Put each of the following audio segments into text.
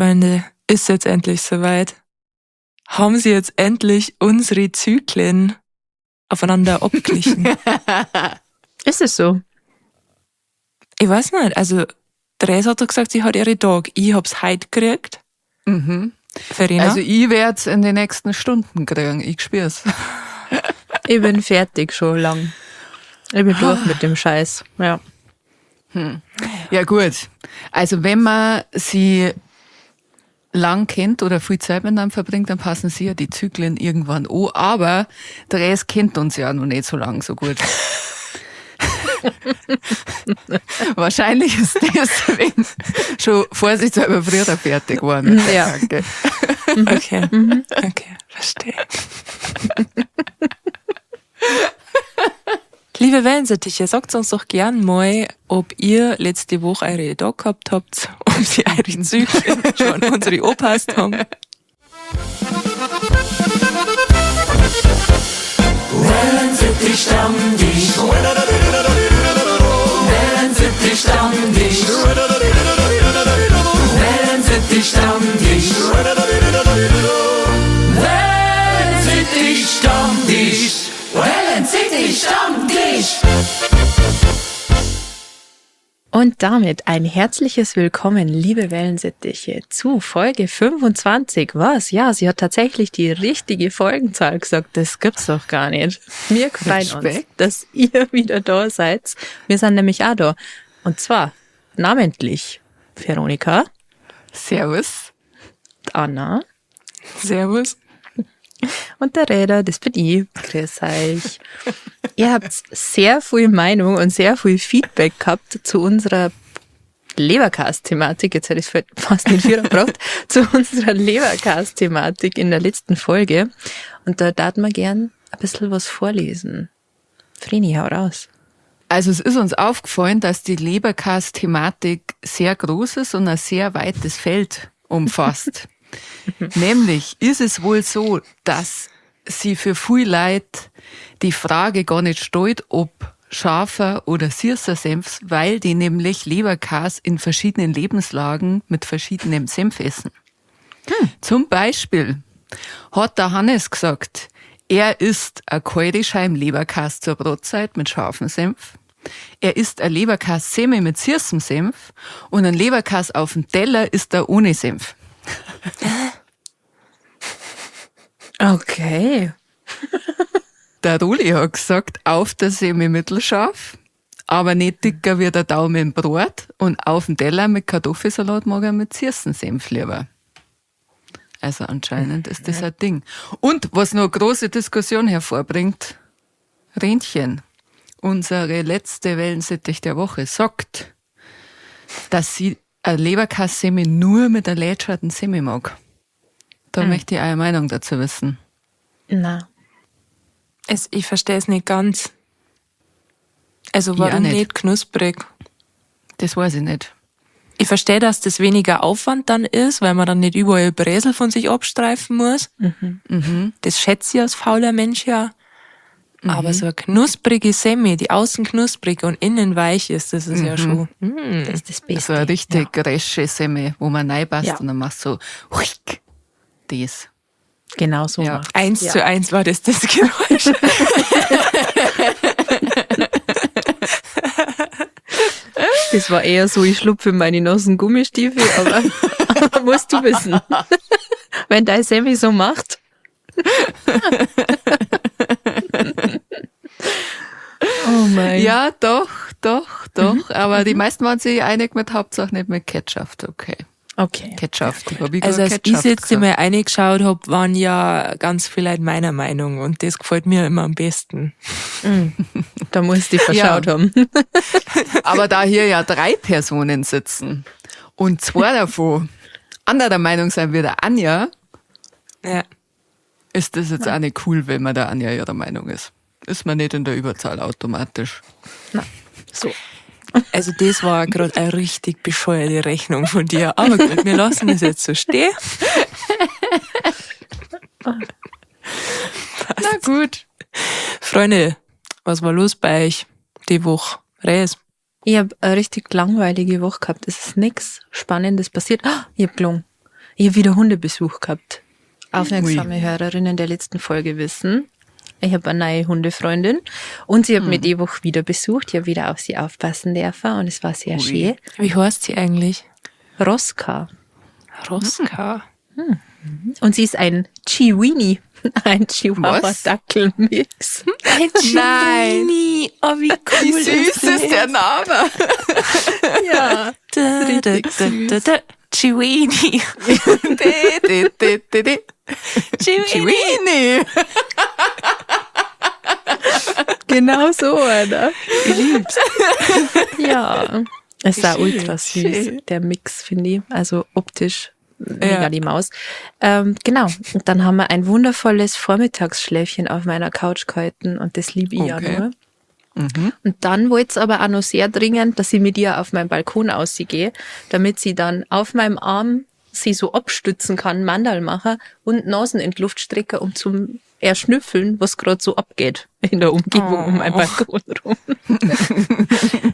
Freunde, ist jetzt endlich soweit? Haben sie jetzt endlich unsere Zyklen aufeinander abgeglichen? Ist es so? Ich weiß nicht, also Therese hat doch gesagt, sie hat ihre Tag. Ich hab's heute gekriegt. Verena? Also ich werd's in den nächsten Stunden kriegen, ich spür's. Ich bin fertig schon lang. Ich bin durch mit dem Scheiß. Ja. Ja gut, also wenn man sie lang kennt oder viel Zeit miteinander verbringt, dann passen sie ja die Zyklen irgendwann an. Aber Therese kennt uns ja noch nicht so lang so gut. Wahrscheinlich ist deswegen schon vorsichtshalber früher fertig geworden. Ja. Danke. Okay, okay, verstehe. Liebe Wellensittiche, sagt uns doch gern mal, ob ihr letzte Woche eure Tag gehabt habt, ob sie eure Zyklen schon an unsere angepasst haben. Und damit ein herzliches Willkommen, liebe Wellensittiche, zu Folge 25. Was? Ja, sie hat tatsächlich die richtige Folgenzahl gesagt. Das gibt's doch gar nicht. Wir freuen uns, Respekt. dass ihr wieder da seid. Wir sind nämlich auch da. Und zwar namentlich Veronika, Servus. Anna Servus. und der Räder, das bin ich. Grüß euch. Ihr habt sehr viel Meinung und sehr viel Feedback gehabt zu unserer Leberkas-Thematik. Jetzt hätte ich es fast nicht wieder gebraucht. Zu unserer Leberkas-Thematik in der letzten Folge. Und da darf man gern ein bisschen was vorlesen. Vreni, hau raus. Also es ist uns aufgefallen, dass die Leberkas-Thematik sehr groß ist und ein sehr weites Feld umfasst. Nämlich ist es wohl so, dass sie für viel Leute die Frage gar nicht stellt, ob scharfer oder süßer Senf, weil die nämlich Leberkas in verschiedenen Lebenslagen mit verschiedenem Senf essen. Zum Beispiel hat der Hannes gesagt, er isst a kalte Scheibe Leberkäse zur Brotzeit mit scharfem Senf. Er isst a Leberkäse-Semmel mit süßem Senf und ein Leberkäse auf dem Teller isst er ohne Senf. Okay. Der Roli hat gesagt, auf der Semmel mittelscharf, aber nicht dicker wie der Daumen im Brot und auf dem Teller mit Kartoffelsalat mag er mit süßem Senf lieber. Also anscheinend ist das ein Ding. Und was noch große Diskussion hervorbringt, Renchen, unsere letzte Wellensittich der Woche, sagt, dass sie eine Leberkass-Semmel nur mit einer lätscherten Semmel mag. Da möchte ich eure Meinung dazu wissen. Na. Ich verstehe es nicht ganz. Also Ich auch warum nicht. nicht knusprig? Das weiß ich nicht. Ich verstehe, dass das weniger Aufwand dann ist, weil man dann nicht überall Bresel von sich abstreifen muss. Das schätze ich als fauler Mensch ja. Aber so eine knusprige Semmel, die außen knusprig und innen weich ist, das ist ja schon. Das ist das Beste. So eine richtig resche Semmel, wo man reinpasst Ja. und dann machst du so huick, das. Genau so Ja. macht's. 1:1 war das das Geräusch. Das war eher so, ich schlupfe in meine nassen Gummistiefel, aber musst du wissen. Wenn dein Sammy so macht. Oh mein. Ja, doch, doch, doch. Aber die meisten waren sich einig mit Hauptsache nicht mit Ketchup. Okay. Okay. Ketchup. Hab ich Also gerade als ich Ketchup jetzt gesagt? mal reingeschaut hab, waren ja ganz viele Leute meiner Meinung und das gefällt mir immer am besten. Da musst du dich verschaut Ja. haben. Aber da hier ja 3 Personen sitzen und 2 davon anderer Meinung sein wie der Anja, Ja. ist das jetzt auch nicht cool, wenn man der Anja ihrer Meinung ist. Ist man nicht in der Überzahl automatisch. Na, so. Also das war gerade eine richtig bescheuerte Rechnung von dir. Aber gut, wir lassen das jetzt so stehen. Na gut. Freunde, was war los bei euch die Woche? Res. Ich hab eine richtig langweilige Woche gehabt. Es ist nix Spannendes passiert. Ah, ich hab gelungen. Ich habe wieder Hundebesuch gehabt. Aufmerksame Hörerinnen der letzten Folge wissen, ich habe eine neue Hundefreundin und sie hat mich die Woche wieder besucht. Ich habe wieder auf sie aufpassen dürfen und es war sehr Ui. schön. Wie heißt sie eigentlich? Roska. Roska. Und sie ist ein Chiweenie. Ein Chihuahua-Dackel-Mix. Ein Nein. Chiweenie. Oh, wie cool Wie süß ist der Name? Ja. Da, da, richtig da, da, da. Chiweenie. De, de, de, de, de. Chiweenie. Chiweenie. Genau so, oder? Ich lieb's. Ja. Es war Schön, ultra süß, schön. der Mix, finde ich. Also optisch mega Ja. die Maus. Genau. Und dann haben wir ein wundervolles Vormittagsschläfchen auf meiner Couch gehalten und das liebe ich ja Okay. nur. Und dann wollte es aber auch noch sehr dringend, dass ich mit ihr auf meinen Balkon ausgehe, damit sie dann auf meinem Arm sie so abstützen kann, Mandal machen und Nasenentluftstrecker, um zum Erschnüffeln, was gerade so abgeht in der Umgebung um meinen Balkon rum.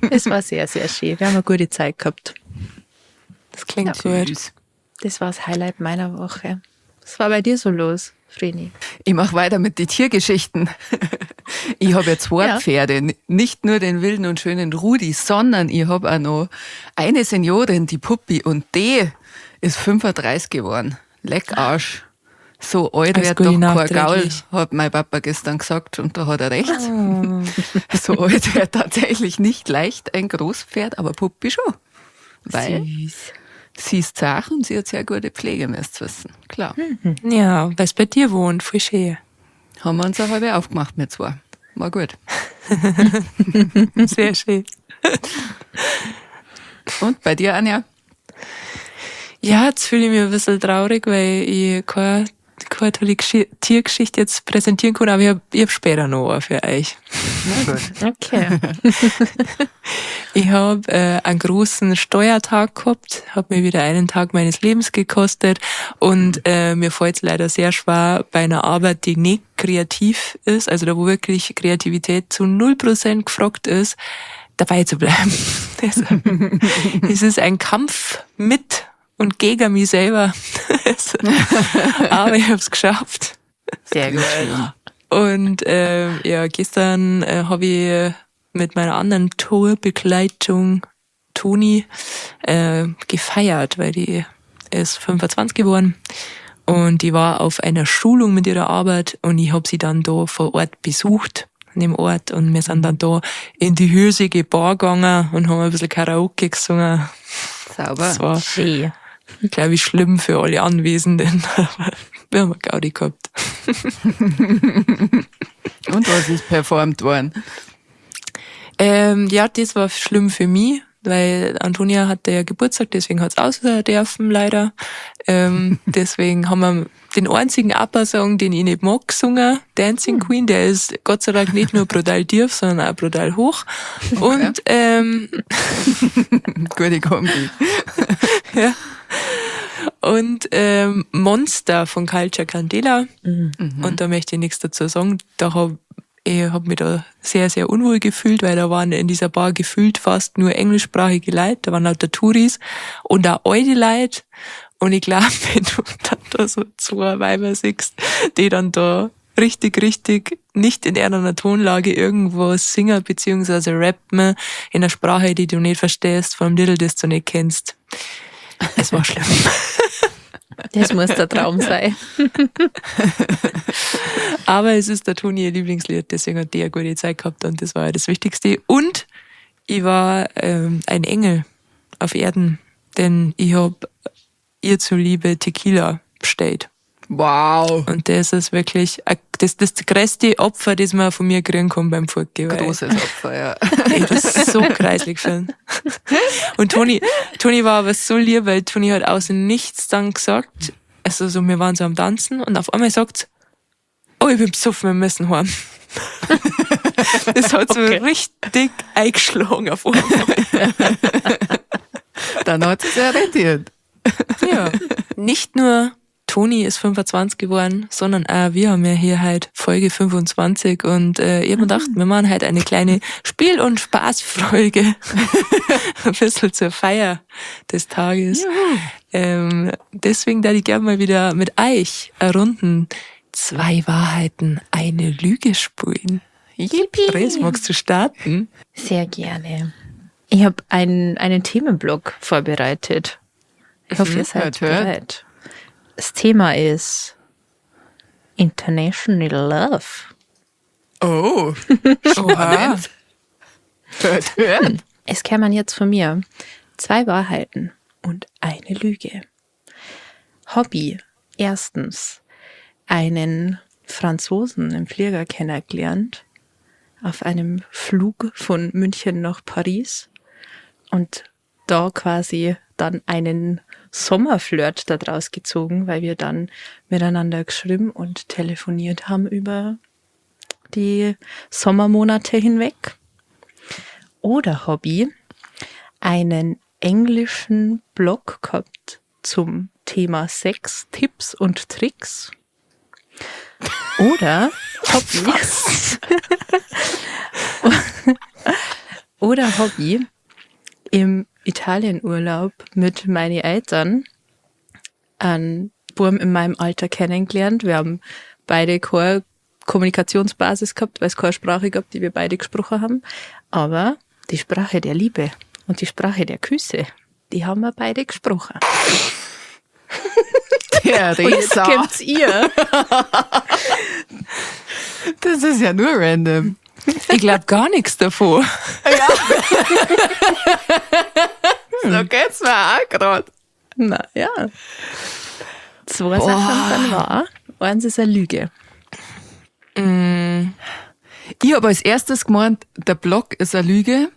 Es war sehr, sehr schön. Wir haben eine gute Zeit gehabt. Das klingt gut. Süß. Das war das Highlight meiner Woche. Was war bei dir so los, Vreni? Ich mache weiter mit den Tiergeschichten. Ich habe ja zwei Ja. Pferde, nicht nur den wilden und schönen Rudi, sondern ich habe auch noch eine Seniorin, die Puppi, und die ist 35 geworden. Leck Arsch. So alt Alles wird Gute doch kein Gaul, nachträglich. hat mein Papa gestern gesagt, und da hat er recht. So alt wird tatsächlich nicht leicht ein Großpferd, aber Puppi schon. Weil Süß. sie ist zart und sie hat sehr gute Pflege, müsst ihr wissen. Klar. Ja, weil es bei dir wohnt, voll schön. Haben wir uns eine halbe aufgemacht mit zwei. War gut. Sehr schön. Und bei dir, Anja? Ja, jetzt fühle ich mich ein bisschen traurig, weil ich keine tolle Tiergeschichte jetzt präsentieren kann, aber ich hab später noch eine für euch. Na gut. Okay. Ich hab einen großen Steuertag gehabt, hab mir wieder einen Tag meines Lebens gekostet und mir fällt's leider sehr schwer bei einer Arbeit, die nicht kreativ ist, also da wo wirklich Kreativität zu 0% gefragt ist, dabei zu bleiben. Also, es ist ein Kampf mit und gegen mich selber. Aber ich hab's geschafft. Sehr gut. Und ja, gestern hab ich mit meiner anderen Tourbegleitung Toni gefeiert, weil die ist 25 geworden und die war auf einer Schulung mit ihrer Arbeit und ich hab sie dann da vor Ort besucht, an dem Ort, und wir sind dann da in die hiesige Bar gegangen und haben ein bisschen Karaoke gesungen. Sauber. Das war, Schön. glaub ich, schlimm für alle Anwesenden, aber wir haben eine Gaudi gehabt. Und was ist performt worden? Ja, das war schlimm für mich, weil Antonia hatte ja Geburtstag, deswegen hat's aus dürfen, leider. Deswegen haben wir den einzigen ABBA-Song, den ich nicht mag, gesungen, Dancing Queen, der ist Gott sei Dank nicht nur brutal tief, sondern auch brutal hoch. Und, Gute Kombi. Ja. Und Monster von Culcha Candela. Und da möchte ich nichts dazu sagen. Da hab ich hab mich da sehr, sehr unwohl gefühlt, weil da waren in dieser Bar gefühlt fast nur englischsprachige Leute, da waren lauter Touris und auch alte Leute. Und ich glaub, wenn du dann da so zwei Weiber siehst, die dann da richtig, richtig nicht in einer Tonlage irgendwo singen beziehungsweise rappen in einer Sprache, die du nicht verstehst, von einem Little, das du nicht kennst. Es war schlimm. Das muss der Traum sein. Aber es ist der Toni ihr Lieblingslied, deswegen hat die eine gute Zeit gehabt und das war ja das Wichtigste. Und ich war ein Engel auf Erden, denn ich hab ihr zuliebe Tequila bestellt. Wow. Und das ist wirklich das größte Opfer, das man von mir kriegen kann beim Fortgehen. Großes Opfer, ja. Ich das so kreislig finde. Und Toni war aber so lieb, weil Toni hat außer nichts dann gesagt. Also so, wir waren so am Tanzen und auf einmal sagt, oh, ich bin besoffen, wir müssen heim. Das hat so richtig eingeschlagen auf einmal. Dann hat es ja rentiert. Ja. Nicht nur Toni ist 25 geworden, sondern auch wir haben ja hier halt Folge 25 und ich hab mir gedacht, wir machen halt eine kleine Spiel- und Spaßfolge. Ein bisschen zur Feier des Tages. Deswegen da ich gerne mal wieder mit euch Runden 2 Wahrheiten, eine Lüge spielen. Yippie. Therese, magst du starten? Sehr gerne. Ich hab einen Themenblock vorbereitet. Ich hoffe, ihr seid Hört, hört. bereit. Das Thema ist International Love. Oh. Oha. Hört, hört. Es kämen jetzt von mir 2 Wahrheiten und eine Lüge. Hobby. Erstens, einen Franzosen im Flieger kennengelernt, auf einem Flug von München nach Paris und da quasi dann einen Sommerflirt da draus gezogen, weil wir dann miteinander geschrieben und telefoniert haben über die Sommermonate hinweg. Oder Hobby, einen englischen Blog gehabt zum Thema Sex, Tipps und Tricks. Oder Hobby. Was? Oder Hobby im Italienurlaub mit meinen Eltern einen Burm in meinem Alter kennengelernt. Wir haben beide keine Kommunikationsbasis gehabt, weil es keine Sprache gab, die wir beide gesprochen haben. Aber die Sprache der Liebe und die Sprache der Küsse, die haben wir beide gesprochen. Theresa. Und jetzt kommt's ihr. Das ist ja nur random. Ich glaub gar nichts davon. Ja. So geht's mir auch grad. Na ja. 2 Sachen sind wahr, eins ist eine Lüge. Ich hab als erstes gemeint, der Blog ist eine Lüge.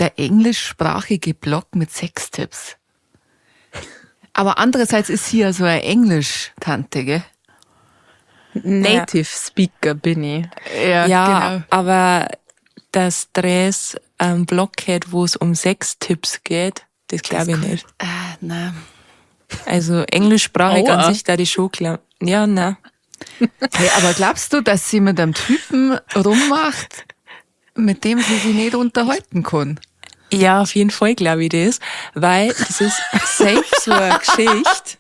Der englischsprachige Blog mit Sextipps. Aber andererseits ist sie ja so eine Englisch-Tante, gell? Native Speaker bin ich. Ja, Ja, genau. Aber dass Dres einen Blog hat, wo es um Sextipps geht, das glaub ich nicht. Ah, nein. Also englischsprachig Aua. an sich da die schon klar. Ja, nein. Hey, aber glaubst du, dass sie mit einem Typen rummacht, mit dem sie sich nicht unterhalten kann? Ja, auf jeden Fall glaub ich das, weil das ist safe so eine Geschichte.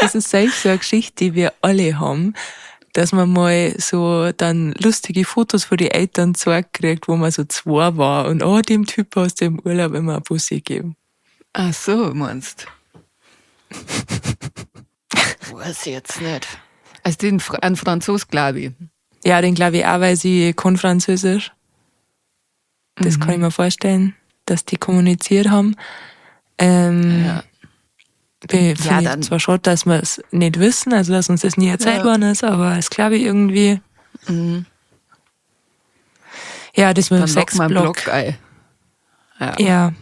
Das ist safe so eine Geschichte, die wir alle haben, dass man mal so dann lustige Fotos von den Eltern gezeigt kriegt, wo man so 2 war und oh, dem Typ aus dem Urlaub immer eine Bussi gegeben. Ach so, meinst du? Weiß ich jetzt nicht. Also den einen Franzos, glaub ich. Ja, den glaub ich auch, weil sie kann Französisch. Das kann ich mir vorstellen, dass die kommuniziert haben. Finde ich zwar schade, dass wir es nicht wissen, also dass uns das nie erzählt worden ist, aber es glaube ich irgendwie. Ja, das mit dem Dann lock mal einen Sexblog. Blog ein. Ja. Ja.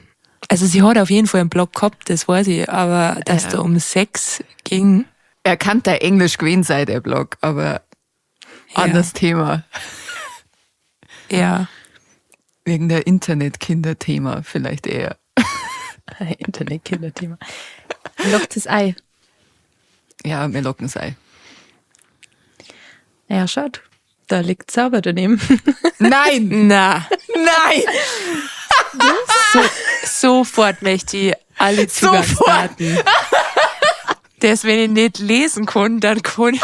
Also sie hat auf jeden Fall einen Blog gehabt, das weiß ich, aber dass da um Sex ging. Er kann da Englisch gewesen sein, der Blog, aber anderes Thema. Wegen der Internet-Kinder-Thema vielleicht eher. Internet-Kinder-Thema. Lockt das Ei. Ja, wir locken das Ei. Ja, schaut. Da liegt sauber daneben. Nein! Na. Nein! Sofort möchte ich alle Sofort. Zugangsdaten. Das, wenn ich nicht lesen kann, dann kann ich...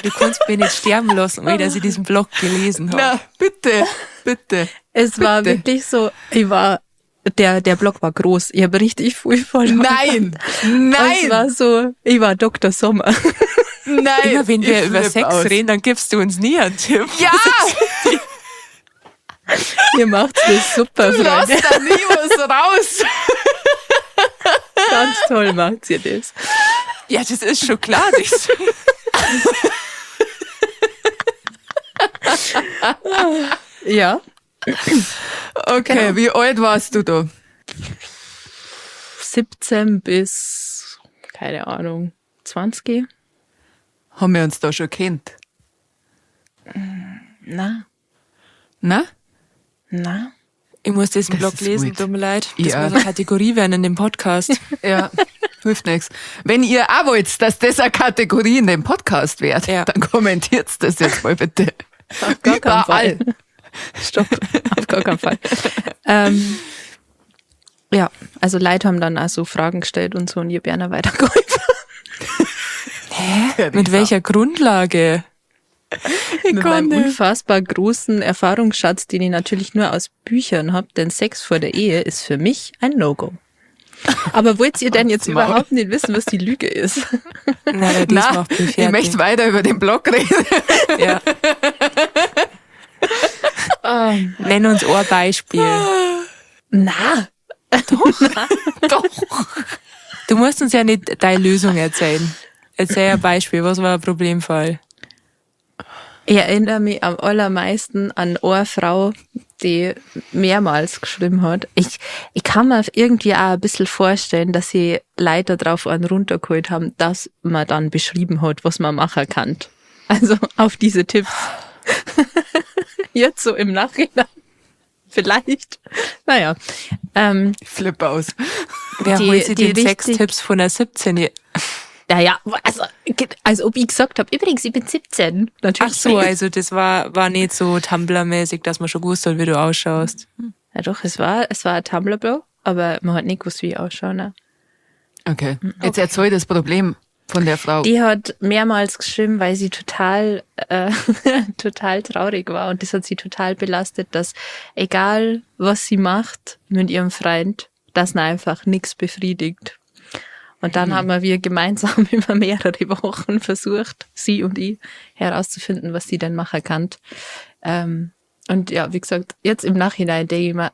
Du kannst mich nicht sterben lassen, ohne dass ich diesen Blog gelesen habe. Na, bitte, bitte. Es war Bitte. wirklich so, ich war, der, der Blog war groß. Ich habe richtig viel verloren. Nein! Nein! Es war so, ich war Doktor Sommer. Nein! Immer wenn wir Ich über flipp Sex aus. reden, dann gibst du uns nie einen Tipp. Ja! Ihr macht das super, Du lässt Freunde. da nie was raus. Ganz toll macht ihr das. Ja, das ist schon klar. Das Ja. Okay, Wie alt warst du da? 17 bis, keine Ahnung, 20. Haben wir uns da schon kennt? Na. Na? Na. Ich muss das im Das Blog ist lesen, wild. tut mir leid. Das Ja. muss eine Kategorie werden in dem Podcast. Ja, hilft nichts. Wenn ihr auch wollt, dass das eine Kategorie in dem Podcast wird, Ja. dann kommentiert das jetzt mal bitte. Auf gar keinen Fall. Überall. Stopp, auf gar keinen Fall. Ja, also Leute haben dann auch so Fragen gestellt und so und ich hab einer weitergeholfen. Hä? Mit welcher Grundlage? Mit meinem unfassbar großen Erfahrungsschatz, den ich natürlich nur aus Büchern habe, denn Sex vor der Ehe ist für mich ein No-Go. Aber wollt ihr denn jetzt Maul. überhaupt nicht wissen, was die Lüge ist? Nein, das Na, macht mich ich fertig. möchte weiter über den Blog reden. Ja. Nenn uns ein Beispiel. Na, Doch. Du musst uns ja nicht deine Lösung erzählen. Erzähl ein Beispiel. Was war ein Problemfall? Ich erinnere mich am allermeisten an eine Frau, die mehrmals geschrieben hat. Ich kann mir irgendwie auch ein bisschen vorstellen, dass sie Leute drauf einen runtergeholt haben, dass man dann beschrieben hat, was man machen kann. Also auf diese Tipps. Jetzt so im Nachhinein. Vielleicht. Naja. Flip aus. Wer holt sich die den richtig- Sextipps von der 17? Naja, also, als ob ich gesagt habe, übrigens, ich bin 17. Natürlich. Ach so, also das war nicht so Tumblr-mäßig, dass man schon gewusst hat, wie du ausschaust. Ja doch, es war ein Tumblr-Bro, aber man hat nicht gewusst, wie ich ausschaue. Ne? Okay. Jetzt erzähl das Problem von der Frau. Die hat mehrmals geschrieben, weil sie total, total traurig war und das hat sie total belastet, dass egal was sie macht mit ihrem Freund, dass ihn einfach nichts befriedigt. Und dann haben wir gemeinsam über mehrere Wochen versucht, sie und ich, herauszufinden, was sie denn machen kann. Und ja, wie gesagt, jetzt im Nachhinein denke ich mir,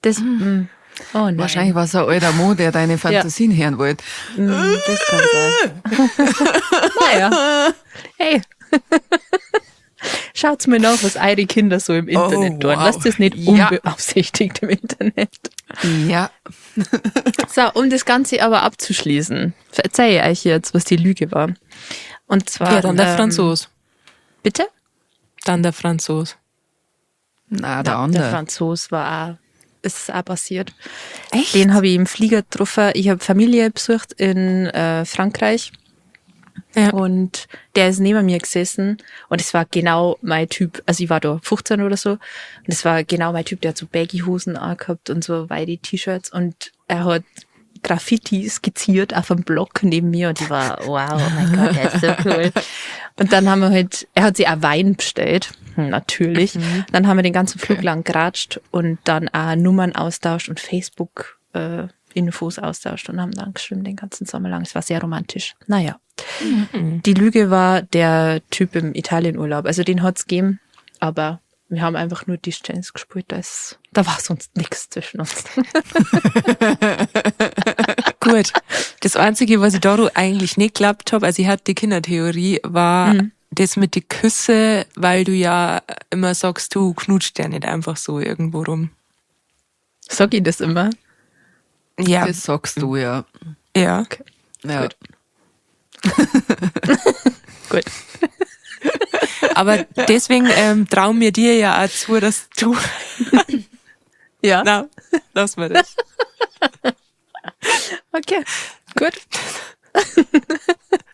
das, oh nein. Wahrscheinlich war es ein alter Mo, der deine Fantasien hören wollte. Das kann sein. Naja. Hey. Schaut's mir nach, was eure Kinder so im Internet Oh, tun. wow. Lasst es nicht Ja. unbeaufsichtigt im Internet. Ja. So, um das Ganze aber abzuschließen, erzähle ich euch jetzt, was die Lüge war. Und zwar. Ja, dann der Franzos. Bitte? Dann der Franzos. Na, der Der andere. Franzos war auch, ist auch passiert. Echt? Den habe ich im Flieger getroffen. Ich habe Familie besucht in Frankreich. Ja. Und der ist neben mir gesessen und es war genau mein Typ. Also ich war da 15 oder so und es war genau mein Typ, der hat so Baggy-Hosen angehabt und so weite T-Shirts und er hat Graffiti skizziert auf einem Block neben mir und ich war, wow, oh mein Gott, der ist so cool. Und dann haben wir halt, er hat sich auch Wein bestellt, natürlich. Dann haben wir den ganzen Flug lang geratscht und dann auch Nummern austauscht und Facebook Infos austauscht und haben dann geschrieben den ganzen Sommer lang. Es war sehr romantisch. Naja. Die Lüge war der Typ im Italienurlaub. Also den hat's gegeben, aber wir haben einfach nur Tischtennis gespielt. Da war sonst nichts zwischen uns. Gut. Das Einzige, was ich da eigentlich nicht geglaubt habe, also ich hatte die Kindertheorie, war das mit die Küsse, weil du ja immer sagst, du knutscht ja nicht einfach so irgendwo rum. Sag ich das immer? Ja. Das sagst du, ja. Ja. Okay. Ja. Gut. Gut. Aber deswegen trauen wir dir ja auch zu, dass du... Ja. Na, lass mal das. Okay. Gut.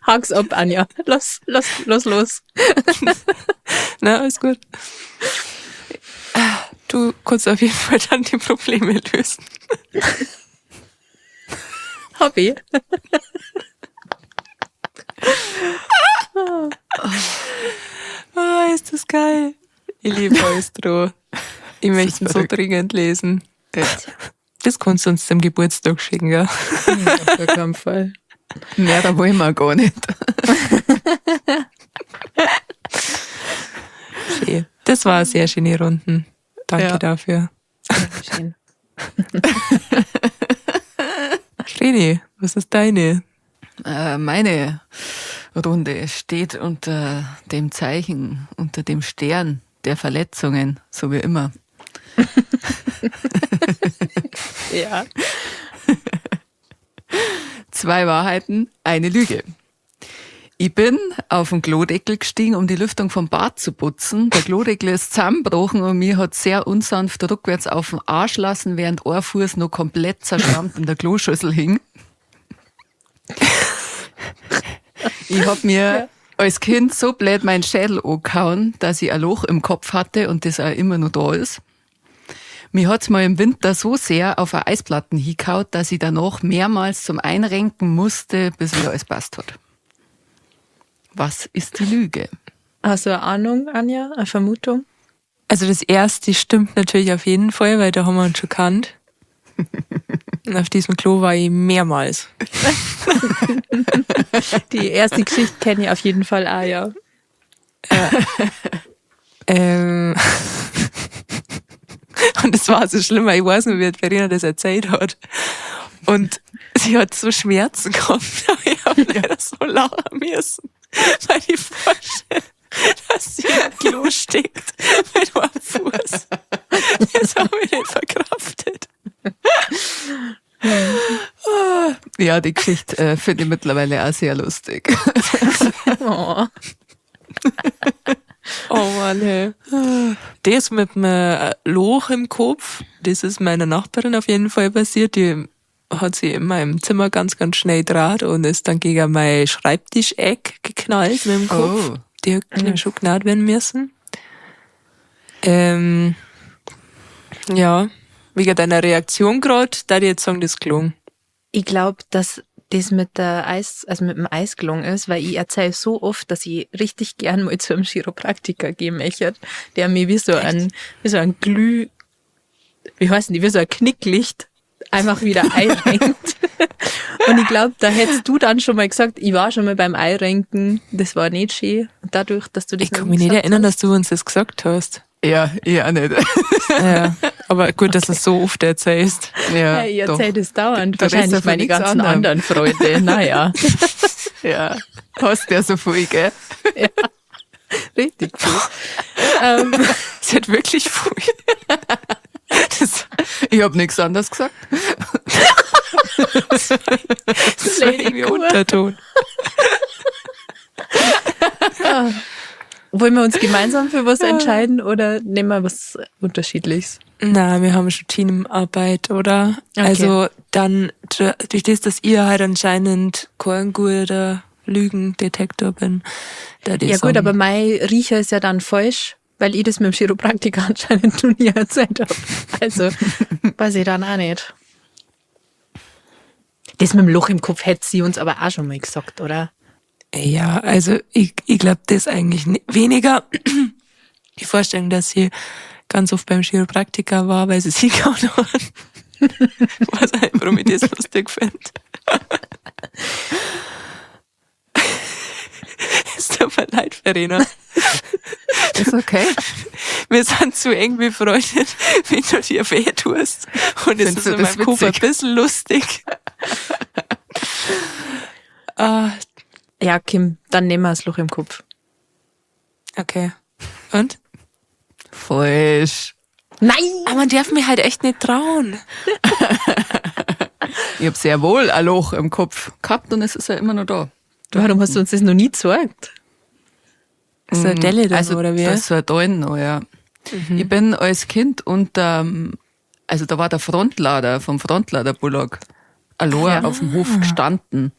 Hak's ab, Anja. Los, los, los, los. Na, alles gut. Du kannst auf jeden Fall dann die Probleme lösen. Hobby. Ah, ist das geil. Ich liebe Eustro. Ich möchte ihn so verrückt. dringend lesen. Ja. Das kannst du uns zum Geburtstag schicken, ja? Auf gar keinen Fall. Mehr, da wollen wir gar nicht. Schön. Das war eine sehr schöne Runden. Danke Ja. dafür. Schön. Vreni, was ist deine? Meine Runde steht unter dem Zeichen, unter dem Stern der Verletzungen, so wie immer. Ja. 2 Wahrheiten, eine Lüge. Ich bin auf den Klodeckel gestiegen, um die Lüftung vom Bad zu putzen. Der Klodeckel ist zusammengebrochen und mir hat sehr unsanft rückwärts auf den Arsch lassen, während ein Fuß noch komplett zerschrammt in der Kloschüssel hing. Ich hab mir als Kind so blöd meinen Schädel angehauen, dass ich ein Loch im Kopf hatte und das auch immer noch da ist. Mir hat's mal im Winter so sehr auf eine Eisplatten hingehauen, dass ich danach mehrmals zum Einrenken musste, bis wieder alles passt hat. Was ist die Lüge? Hast du eine Ahnung, Anja? Eine Vermutung? Also das erste stimmt natürlich auf jeden Fall, weil da haben wir uns schon gekannt. Und auf diesem Klo war ich mehrmals. Die erste Geschichte kenne ich auf jeden Fall auch, ja. Und es war so schlimm, weil ich weiß nicht, wie die Verena das erzählt hat. Und sie hat so Schmerzen gehabt, aber ich habe leider so lachen müssen, weil ich vorstelle, dass sie im Klo steckt mit einem Fuß. Das habe ich nicht verkraftet. Ja, die Geschichte finde ich mittlerweile auch sehr lustig. Oh. Oh Mann, hey. Das mit dem Loch im Kopf, das ist meiner Nachbarin auf jeden Fall passiert. Die hat sie in meinem Zimmer ganz, ganz schnell draht und ist dann gegen mein Schreibtischeck geknallt mit dem Kopf. Oh. Die hat schon genäht werden müssen. Ja, wegen deiner Reaktion grad, da ich jetzt sagen, das gelungen. Ich glaub, dass das mit der Eis, also mit dem Eis gelungen ist, weil ich erzähl so oft, dass ich richtig gern mal zu einem Chiropraktiker gehen möchte, der mir wie so ein, wie so ein Glüh, wie heißen die, wie so ein Knicklicht einfach wieder einrenkt. Und ich glaub, da hättest du dann schon mal gesagt, ich war schon mal beim Einrenken, das war nicht schön. Und dadurch, dass du das Ich kann noch mich nicht gesagt erinnern, hast. dass du uns das gesagt hast. Ja, ich auch nicht. Ja, aber gut, dass du es so oft erzählst. Ja, Ja, ich doch. erzähl das dauernd. Du redest Wahrscheinlich ja von meine nichts ganzen anderem. anderen Freunde. Naja. Ja, hast ja so viel, gell? Ja, richtig viel. Es hat wirklich viel. Das, ich hab nichts anderes gesagt. Das war irgendwie Lady Kur. Unterton. Ja. Wollen wir uns gemeinsam für was entscheiden oder nehmen wir was Unterschiedliches? Na, wir haben schon Teamarbeit, oder? Okay. Also dann, durch das, dass ihr halt anscheinend kein guter Lügendetektor bin. Da die Ja gut, sagen, aber mein Riecher ist ja dann falsch, weil ich das mit dem Chiropraktiker anscheinend noch nie erzählt hab. Also, weiß ich dann auch nicht. Das mit dem Loch im Kopf hätte sie uns aber auch schon mal gesagt, oder? Ja, also ich glaub, das eigentlich weniger. Die Vorstellung, dass sie ganz oft beim Chiropraktiker war, weil sie sich gehauen hat. Was auch nicht, warum ich das lustig find. Es tut mir leid, Verena. Ist okay. Wir sind zu eng befreundet, wenn du dir weh tust. Und es Findest ist du in das meinem Kopf ein witzig? bisschen lustig. Ah. Ja, Kim, dann nehmen wir das Loch im Kopf. Okay. Und? Falsch. Nein! Aber man darf mir halt echt nicht trauen. Ich hab sehr wohl ein Loch im Kopf gehabt und es ist ja immer noch da. Warum hast du uns das noch nie gezeigt? Ist das eine Delle da, Also, oder wie? Das ist so ein Dollen noch, ja. Ich bin als Kind unter, also da war der Frontlader vom Frontlader-Bullock allein auf dem Hof gestanden.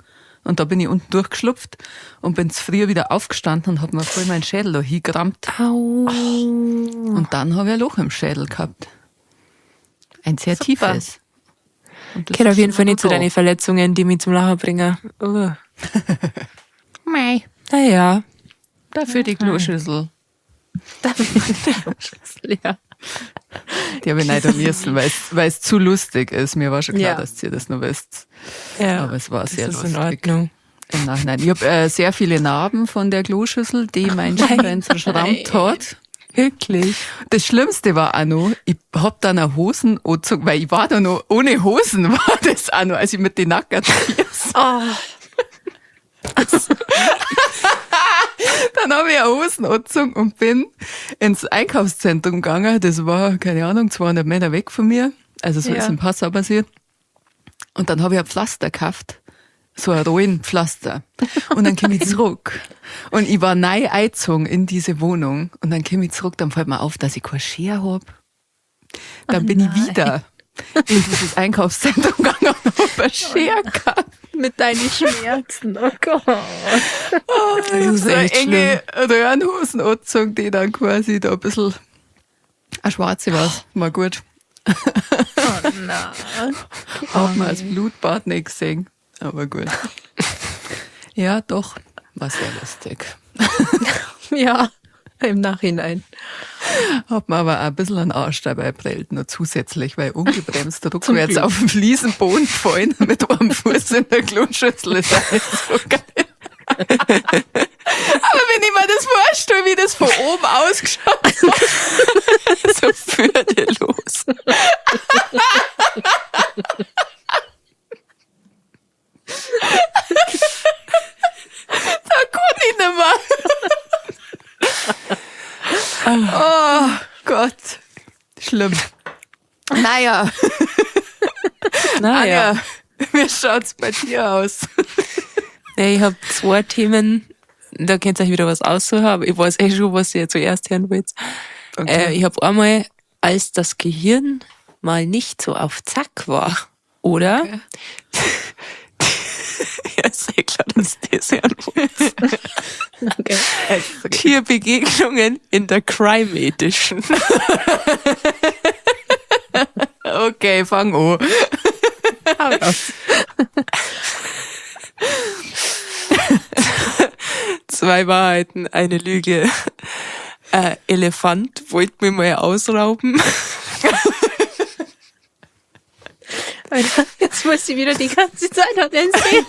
Und da bin ich unten durchgeschlupft und bin zu früh wieder aufgestanden und hab mir voll meinen Schädel da hingerammt. Au. Und dann hab ich ein Loch im Schädel gehabt. Ein sehr Super. tiefes. Und das Gehört auf ist jeden Fall immer nicht zu noch da. deinen Verletzungen, die mich zum Lachen bringen. Oh. Mei. Naja. Dafür die Kloschüssel. Dafür die Kloschüssel, ja. Die habe ich nicht müssen, weil's zu lustig ist. Mir war schon klar, Ja. dass ihr das noch wisst. Ja, Aber es war das sehr ist in lustig. Ordnung. Im Nachhinein. Ich hab sehr viele Narben von der Kloschüssel, die mein Schienbein zerschrammt hat. Wirklich? Das Schlimmste war auch noch, ich hab dann eine Hosen angezogen, weil ich war da noch, ohne Hosen war das auch noch, als ich mit den nackten Füßen. Oh. Dann hab ich eine Hosen angezogen und bin ins Einkaufszentrum gegangen. Das war, keine Ahnung, 200 Meter weg von mir. Also so ist in Passau passiert. Und dann hab ich ein Pflaster gekauft. So ein Rollenpflaster. Und dann komme ich zurück. Und ich war neu eingezogen in diese Wohnung. Und dann komme ich zurück, dann fällt mir auf, dass ich keine Schere hab. Dann bin ich wieder in dieses Einkaufszentrum gegangen und hab eine Schere gehabt. Mit deinen Schmerzen, oh Gott. Oh, Das ist so eine echt enge Röhrenhosen angezogen, die dann quasi da ein bisschen eine schwarze war. War gut. Oh nein. Auch mal als Blutbad nicht gesehen. Aber gut. Ja, doch. War sehr lustig. Ja, im Nachhinein. Hab mir aber auch ein bisschen einen Arsch dabei prellt, noch zusätzlich, weil ungebremst rückwärts Glück. auf den Fliesenboden gefallen mit einem Fuß in der Kloschüssel. Ist auch nicht so geil. Aber wenn ich mir das vorstelle, wie das von oben ausgeschaut hat. So würdelos. Da kann ich nicht mehr. Oh Gott. Schlimm. Naja, Naja. Anja, wie schaut's bei dir aus? Ja, ich habe zwei Themen, da könnt ihr euch wieder was aussuchen, aber ich weiß eh schon, was ihr zuerst hören wollt. Ich habe einmal, als das Gehirn mal nicht so auf Zack war, oder? Okay. Ja, ist eh klar, dass das hören wollt. Okay. Tierbegegnungen in der Crime Edition. Okay, fang an. Zwei Wahrheiten, eine Lüge. Elefant wollte mich mal ausrauben. Alter, jetzt muss sie wieder die ganze Zeit an den See.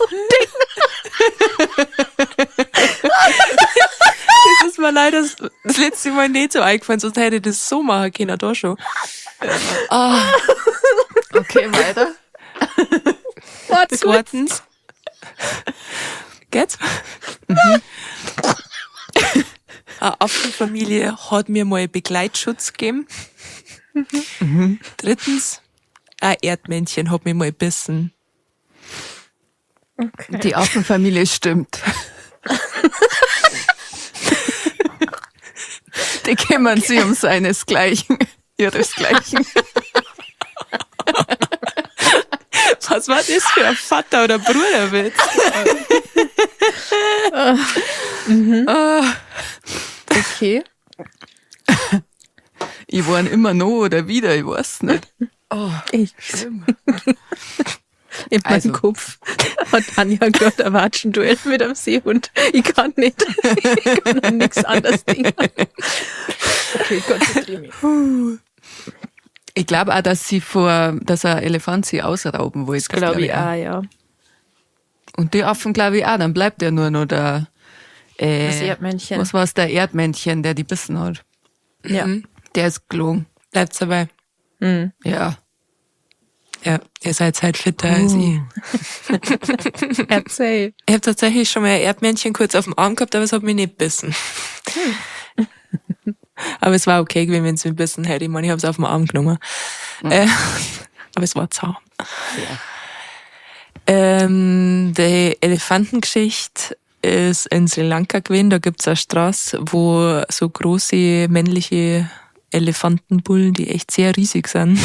Das ist mir leider das letzte Mal nicht so eingefallen, sonst hätte ich das so machen können, da schon. Ah, Okay, weiter. Warte, zweitens. Geht's? Eine Affenfamilie hat mir mal Begleitschutz gegeben. Drittens, ein Erdmännchen hat mich mal gebissen. Die Affenfamilie stimmt. Die kümmern sich um seinesgleichen, ihresgleichen. Was war das für ein Vater- oder Bruderwitz? Ah, Okay. Ich war immer noch oder wieder, ich weiß nicht. Oh, Ich, schlimm. in meinem Also. Kopf hat Anja gerade ein Watschenduell mit einem Seehund. Ich kann nicht. Ich kann an nichts anderes denken. Okay, konzentriere mich. Ich glaube auch, dass sie dass ein Elefant sie ausrauben wollte. Das glaube ich auch, ja. Und die Affen glaube ich auch, dann bleibt ja nur noch der, Das Erdmännchen. Was war's, der Erdmännchen, der die bissen hat. Ja. Der ist gelogen. Bleibt's dabei. Mhm. Ja. Ja, ihr seid halt fitter als ich. Erzähl. Ich habe tatsächlich schon mal ein Erdmännchen kurz auf dem Arm gehabt, aber es hat mich nicht gebissen. Aber es war okay gewesen, wenn es mich gebissen hätte. Ich meine, ich habe es auf dem Arm genommen. Aber es war zahm. Ja. Die Elefantengeschichte ist in Sri Lanka gewesen. Da gibt's eine Straße, wo so große männliche Elefantenbullen, die echt sehr riesig sind,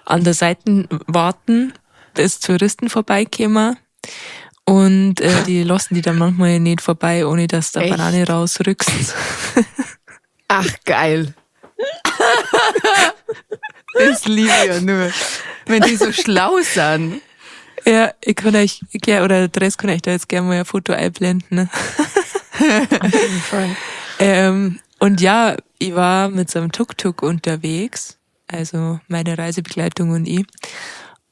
an der Seite warten, bis Touristen vorbeikommen. Und die lassen die dann manchmal nicht vorbei, ohne dass da Echt? Banane rausrückst. Ach, geil. Das liebe ich ja nur. Wenn die so schlau sind. Ja, ich kann euch, ja, oder der Dress kann euch da jetzt gerne mal ein Foto einblenden. Ne? Auf jeden Fall. Und ja, ich war mit so einem Tuk-Tuk unterwegs, also meine Reisebegleitung und ich.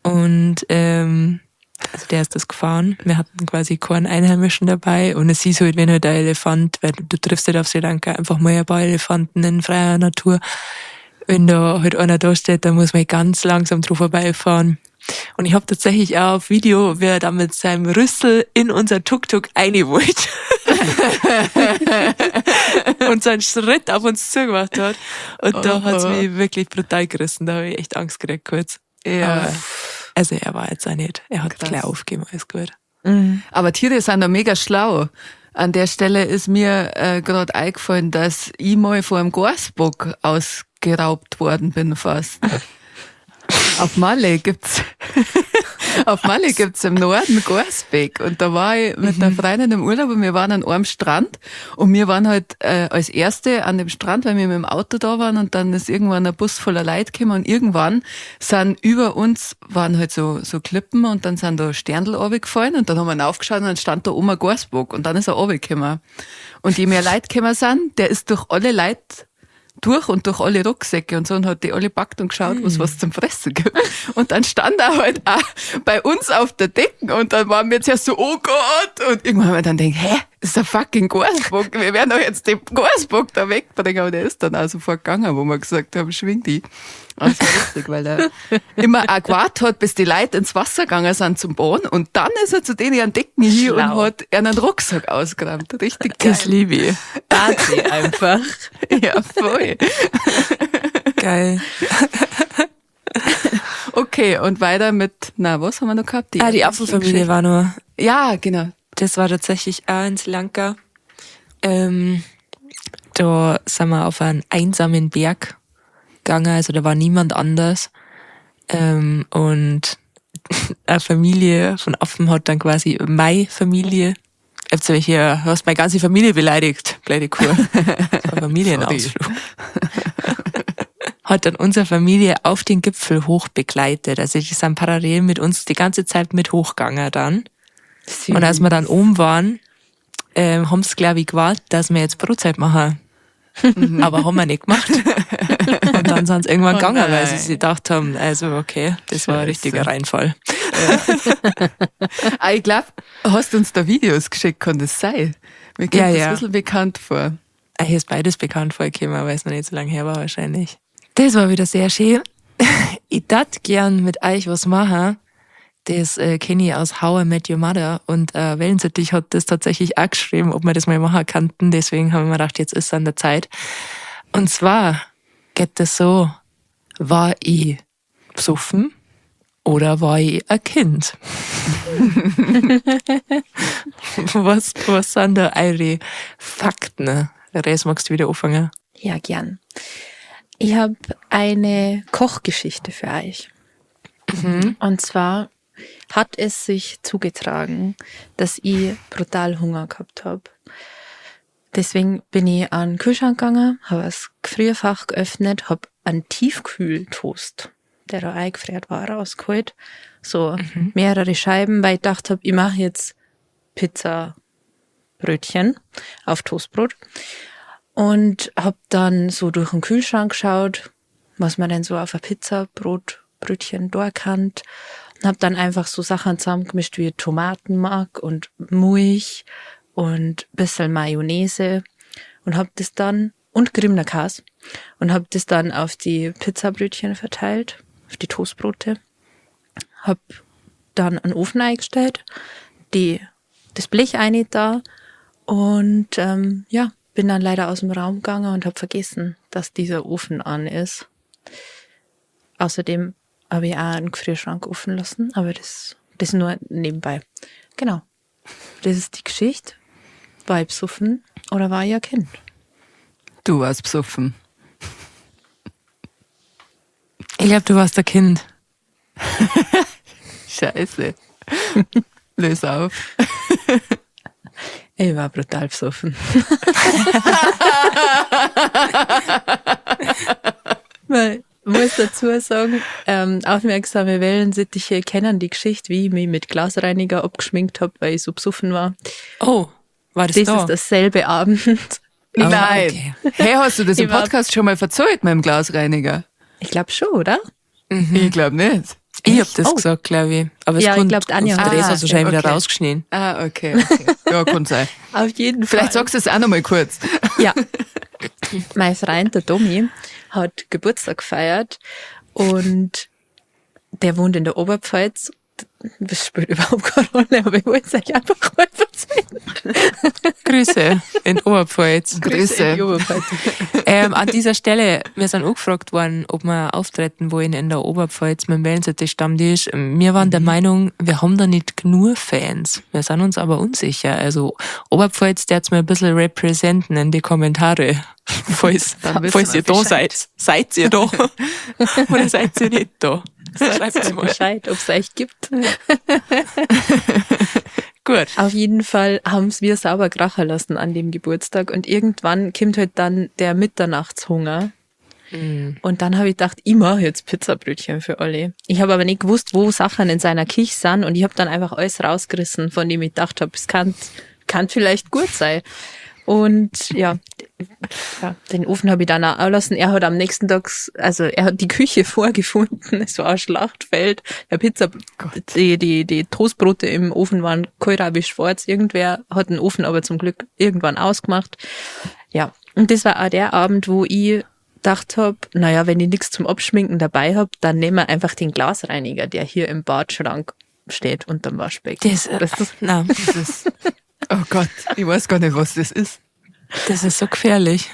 Und also der ist das gefahren. Wir hatten quasi keinen Einheimischen dabei. Und es ist halt, wenn halt ein Elefant, weil du triffst halt auf Sri Lanka einfach mal ein paar Elefanten in freier Natur. Wenn da halt einer da steht, dann muss man ganz langsam drauf vorbeifahren. Und ich hab tatsächlich auch auf Video, wer da mit seinem Rüssel in unser Tuk-Tuk rein wollte. Und so einen Schritt auf uns zugemacht hat. Und da hat's mich wirklich brutal gerissen. Da hab ich echt Angst gekriegt kurz. Ja. Aber, also er war jetzt auch nicht. Er hat Krass. gleich aufgegeben, alles gut. Aber Tiere sind da mega schlau. An der Stelle ist mir gerade eingefallen, dass ich mal vor einem Garsbock ausgeraubt worden bin fast. Auf Malle gibt's, auf Malle gibt's im Norden Garsbeck und da war ich mit einer Freundin im Urlaub und wir waren an einem Strand und wir waren halt als Erste an dem Strand, weil wir mit dem Auto da waren und dann ist irgendwann ein Bus voller Leute gekommen und irgendwann sind über uns waren halt so Klippen und dann sind da Sterndl runtergefallen und dann haben wir aufgeschaut und dann stand da oben ein Garsbock und dann ist er runtergekommen. Und je mehr Leute gekommen sind, der ist durch alle Leute durch und durch alle Rucksäcke und so und hat die alle gepackt und geschaut, was zum Fressen gibt. Und dann stand er halt auch bei uns auf der Decke und dann waren wir zuerst so, oh Gott! Und irgendwann haben wir dann gedacht, hä, das ist ein fucking Garsbock, wir werden doch jetzt den Garsbock da wegbringen. Aber der ist dann auch sofort gegangen, wo wir gesagt haben, schwing die. Das war lustig, weil er immer auch gewartet hat, bis die Leute ins Wasser gegangen sind zum Baden und dann ist er zu denen an Decken hin und hat einen Rucksack ausgeräumt. Richtig geil. Das liebe ich. Party einfach. Ja, voll. Geil. Okay, und weiter mit, na, was haben wir noch gehabt? Die Affenfamilie war nur. Ja, genau. Das war tatsächlich auch in Sri Lanka. Da sind wir auf einen einsamen Berg gegangen, also da war niemand anders. Und eine Familie von Affen hat dann quasi meine Familie, ich hab hier, hast meine ganze Familie beleidigt, blöde Kuh. Das war ein Familienausflug. Hat dann unsere Familie auf den Gipfel hoch begleitet. Also die sind parallel mit uns die ganze Zeit mit hochgegangen dann. Süß. Und als wir dann oben waren, haben sie, glaub ich, gewartet, dass wir jetzt Brotzeit machen. Aber haben wir nicht gemacht. Und dann sind sie irgendwann gegangen, weil sie sich gedacht haben, also okay, das war ein richtiger Reinfall. Ja. Ah, ich glaub, hast du uns da Videos geschickt, kann das sein? Mir kommt das ein bisschen bekannt vor. Ah, hier ist beides bekannt vorgekommen, weil es noch nicht so lange her war wahrscheinlich. Das war wieder sehr schön. Ich darf gern mit euch was machen. Das kenne ich aus How I Met Your Mother und Wellensittich hat das tatsächlich auch geschrieben, ob wir das mal machen könnten. Deswegen haben wir gedacht, jetzt ist es an der Zeit. Und zwar geht das so, war ich besoffen oder war ich ein Kind? Was sind da eure Fakten? Res, magst du wieder anfangen? Ja, gern. Ich habe eine Kochgeschichte für euch. Und zwar hat es sich zugetragen, dass ich brutal Hunger gehabt hab. Deswegen bin ich an den Kühlschrank gegangen, hab das Gefrierfach geöffnet, hab einen Tiefkühltoast, der da eingefriert war, rausgeholt. So mehrere Scheiben, weil ich gedacht hab, ich mach jetzt Pizza-Brötchen auf Toastbrot. Und hab dann so durch den Kühlschrank geschaut, was man denn so auf ein Pizzabrotbrötchen da kann. Und hab dann einfach so Sachen zusammengemischt wie Tomatenmark und Milch und ein bisschen Mayonnaise und hab das dann, und geriebener Käse, und hab das dann auf die Pizzabrötchen verteilt, auf die Toastbrote. Hab dann einen Ofen eingestellt, das Blech rein da und bin dann leider aus dem Raum gegangen und hab vergessen, dass dieser Ofen an ist. Außerdem habe ich auch einen Gefrierschrank offen lassen, aber das nur nebenbei. Genau. Das ist die Geschichte. War ich besoffen oder war ich ein Kind? Du warst besoffen. Ich glaub, du warst ein Kind. Scheiße. Löse auf. Ich war brutal besoffen. Weil, ich muss dazu sagen, aufmerksame Wellensittiche kennen die Geschichte, wie ich mich mit Glasreiniger abgeschminkt hab, weil ich so besoffen war. Oh, war das Das da? ist dasselbe Abend. Ah, Nein. okay. Hey, hast du das im Ich war Podcast schon mal verzählt mit dem Glasreiniger? Ich glaub schon, oder? Ich glaub nicht. Ich hab das Oh. gesagt, glaub ich. Aber es Ja, ich kommt glaub, Anja auf hat Dreh das hast du wahrscheinlich wieder okay. rausgeschnitten. Ah, okay, okay. Ja, kann sein. Auf jeden Vielleicht Fall. sagst du es auch nochmal kurz. Ja. Mein Freund, der Domi, hat Geburtstag gefeiert und der wohnt in der Oberpfalz. Das spielt überhaupt keine Rolle, aber ich wollte es euch einfach mal erzählen. Grüße in Oberpfalz. Grüße. In die Oberpfalz. An dieser Stelle, wir sind angefragt worden, ob wir auftreten wollen in der Oberpfalz mit dem Wellensittich-Stammtisch. Wir waren der Meinung, wir haben da nicht genug Fans. Wir sind uns aber unsicher. Also Oberpfalz, der hat's mir ein bisschen representen in die Kommentare. Falls, Dann wissen falls wir ihr da Bescheid. seid. Seid ihr da? Oder seid ihr nicht da? Schreibt's mal. Bescheid, ob es euch gibt. Gut. Auf jeden Fall haben's wir sauber krachen lassen an dem Geburtstag und irgendwann kommt halt dann der Mitternachtshunger. Und dann habe ich gedacht, ich mache jetzt Pizzabrötchen für alle. Ich habe aber nicht gewusst, wo Sachen in seiner Küche sind und ich habe dann einfach alles rausgerissen, von dem ich gedacht habe, es kann vielleicht gut sein. Und ja, den Ofen habe ich dann auch lassen. Er hat am nächsten Tag, also er hat die Küche vorgefunden. Es war ein Schlachtfeld. Der Pizza, die Toastbrote im Ofen waren kohlrabi schwarz. Irgendwer hat den Ofen aber zum Glück irgendwann ausgemacht. Ja, und das war auch der Abend, wo ich gedacht hab, naja, wenn ich nichts zum Abschminken dabei hab, dann nehmen wir einfach den Glasreiniger, der hier im Badschrank steht unterm Waschbecken. Das, Das ist nein, Das ist, oh Gott, ich weiß gar nicht, was das ist. das ist so gefährlich.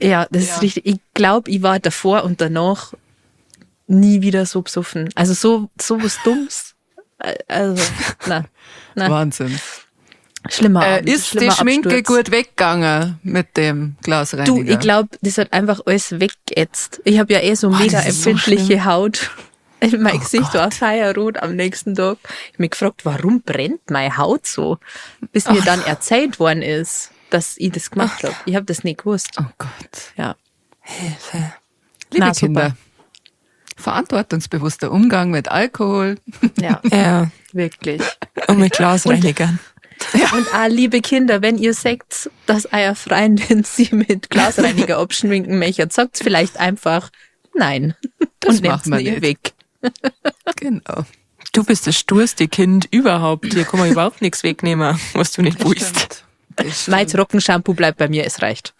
Ja, das Ja. ist richtig. Ich glaub, ich war davor und danach nie wieder so besoffen. Also so was Dummes. Also, na, na. Wahnsinn. Schlimmer Abend, Ist die schlimmer Schminke Absturz. gut weggegangen mit dem Glasreiniger? Du, ich glaub, das hat einfach alles weggeätzt. Ich hab ja eh so Boah, mega das ist so empfindliche schlimm. Haut. Mein Oh Gesicht Gott. war feierrot am nächsten Tag. Ich hab mich gefragt, warum brennt meine Haut so? Bis mir dann erzählt worden ist, dass ich das gemacht hab. Ich hab das nicht gewusst. Oh Gott. Ja. Hilfe. Liebe Na, super. Kinder, verantwortungsbewusster Umgang mit Alkohol. Ja, Ja, wirklich. und mit Glasreinigern. Und auch, liebe Kinder, wenn ihr seht, dass euer Freundin sie mit Glasreiniger abschminken möchte, sagt vielleicht einfach nein. Das und nehmt's machen wir ihr nicht. weg. Genau. Du bist das sturste Kind überhaupt. Hier kann man überhaupt nichts wegnehmen, was du nicht willst. Stimmt. Das Mein stimmt. Trockenshampoo bleibt bei mir, es reicht.